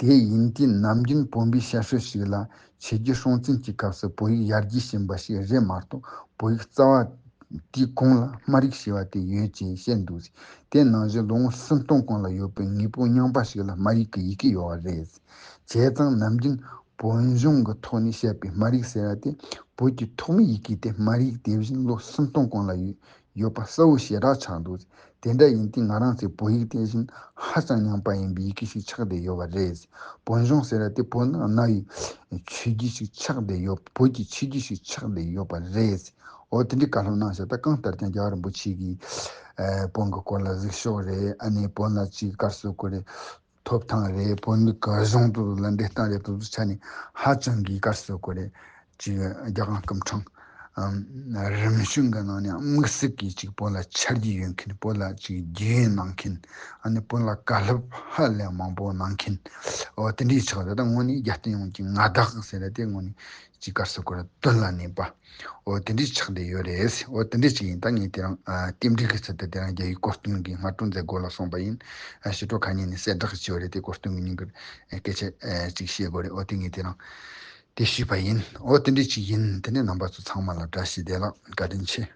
དེ་ཡིན་དུས་ནམ་རྒྱུན་བོན་པོའི་ཞབས་ཞུ་ཞིག་ལ་ཆོས་བརྒྱུད་སྲོང་བཙན་གྱི་སྐབས་སུ་བོད་ཡིག་ཡར་རྒྱས་ཕྱིན་པ་ཞིག་རེད་མ་གཏོགས། བོད་ཡིག་རྩ་བ་དེའི་གོང་ལ་སྨར་ཡིག་ཞེས་པ་དེ་ཡོད་ཅེས་བཤད་འདུག་དེ་ནང་བཞིན་ལོ་ངོ་སུམ་སྟོང་གོང་ལ་ཡོད་པའི་དངོས་པོ་རྙིང་པ་ཞིག་ལ་སྨར་ཡིག་གི་ཡི་གེ་ཡོད་པ་རེད། བྱས་ཙང་ནམ་རྒྱུན་བོན་གཞུང་གི་ཐོག་ནས་བཤད་པའི་སྨར་ཡིག་ཟེར་བ་དེ་བོད་ཀྱི་ཐོག་མའི་ཡི་གེ་དེ་སྨར་ཡིག་དེ་བཞིན་ལོ་སུམ་སྟོང་གོང་ལ་ཡོད་ཡོད་པ་གསལ་བོ་ཞེ་དྲག་ཆགས་འདུག་དེ་འདྲ་ཡིན་དུས་ང་རང་ཚོའི་བོད་ཡིག་དེ་བཞིན་ཧ་ཅང་རྙིང་པ་ཡིན་པའི་ཡི་གེ་ཞིག་ཆགས་བསྡད་ཡོད་པ་རེད། བོན་གཞུང་ཟེར་བ་དེ་བོད་ནང་གནའ་བོའི་ཆོས་བརྒྱུད་ཞིག་ཆགས་བསྡད་ཡོད། བོད་ཀྱི་ཆོས་བརྒྱུད་ཞིག་ཆགས་བསྡད་ཡོད་པ་རེད། འོ་དེ་འདྲའི་བཀའ་སློབ་གནང་ཤག་ད་གང་ལྟར་ཀྱང་རྒྱལ་བ་རིན་པོ་ཆེ་གིས་ཨ་བོན་གྱི་སྐོར་ལ་གཟིགས་ཕྱོགས་རེད། ཨ་ནི་བོན་ལ་ཅིག་དཀར་གསོལ་སྐོར་རེད། ཐོབ་ཐང་རེད། བོན་ལུགས་ཀྱི་གཞུང་དུ་ལ་འབྲེལ་སྟངས་རེད། དེ་ཚོ་ཆ་ནས་ཧ་ཅང་གི་དཀར་གསོལ་སྐོར་རེད། ཅིག་རྒྱ་གར་སྐུ་ཕྲེང་ཨམ་རིམ་བྱོན་གྱི་ནང་ནས་དམིགས་བསལ་གྱི་ཅིག་བོད་ལ་ཆ་རྒྱུས་ཡོད་མཁན། བོད་ལ་ཅིག་རྒྱུས་ཡོད་གནང་མཁན། ཨ་ནི་བོད་ལ་བཀའ་སློབ་ཧ་ལས་མང་པོ་གནང་མཁན། འོ་དེ་འདྲའི་ཆགས་རེད། ད་དངོས་གནས་རྒྱལ་བསྟན་ཡོངས་ཀྱི་མངའ་བདག་ཟེར་རེད། དེ་དངོས་གནས་ཅིག་དཀར་གསོལ་སྐོར་དོན་ལ་གནས་པ། འོ་དེ་འདྲའི་ཆགས་བསྡད་ཡོད་རེད། འོ་དེ་འདྲའི་ཅིག་ཡིན། ད་ངས་དེ་རིང་ཨ་རྟེན་འབྲེལ་གྱི་ཚུལ་དུ་དེ་རིང་རྒྱལ་བའི་གོ་སྟོན་གྱི་སྔ་དྲོ་མཛད་སྒོ་ལ་སོང་པ་ཡིན། ཨ་ཞི་ཁྲོ་ཁ་ཉིན་ནས་གསལ་བསྒྲགས་བྱས་ཡོད་རེད། དེ་གོ་སྟོན་གྱི་ཉིན་དཀར་སྐད་ཆ་ཨ་ཅིག་བཤད་དགོས་རེད། འོ་དེ་ངས་དེ་རིང་དེ་ཞུས་པ་ཡིན། འོ་དེ་འདྲའི་ཅིག་ཡིན། དེ་ནས་རྣམ་པ་ཚོ་ཚང་མ་ལ་བཀྲ་ཤིས་བདེ་ལེགས། བཀའ་དྲིན་ཆེ།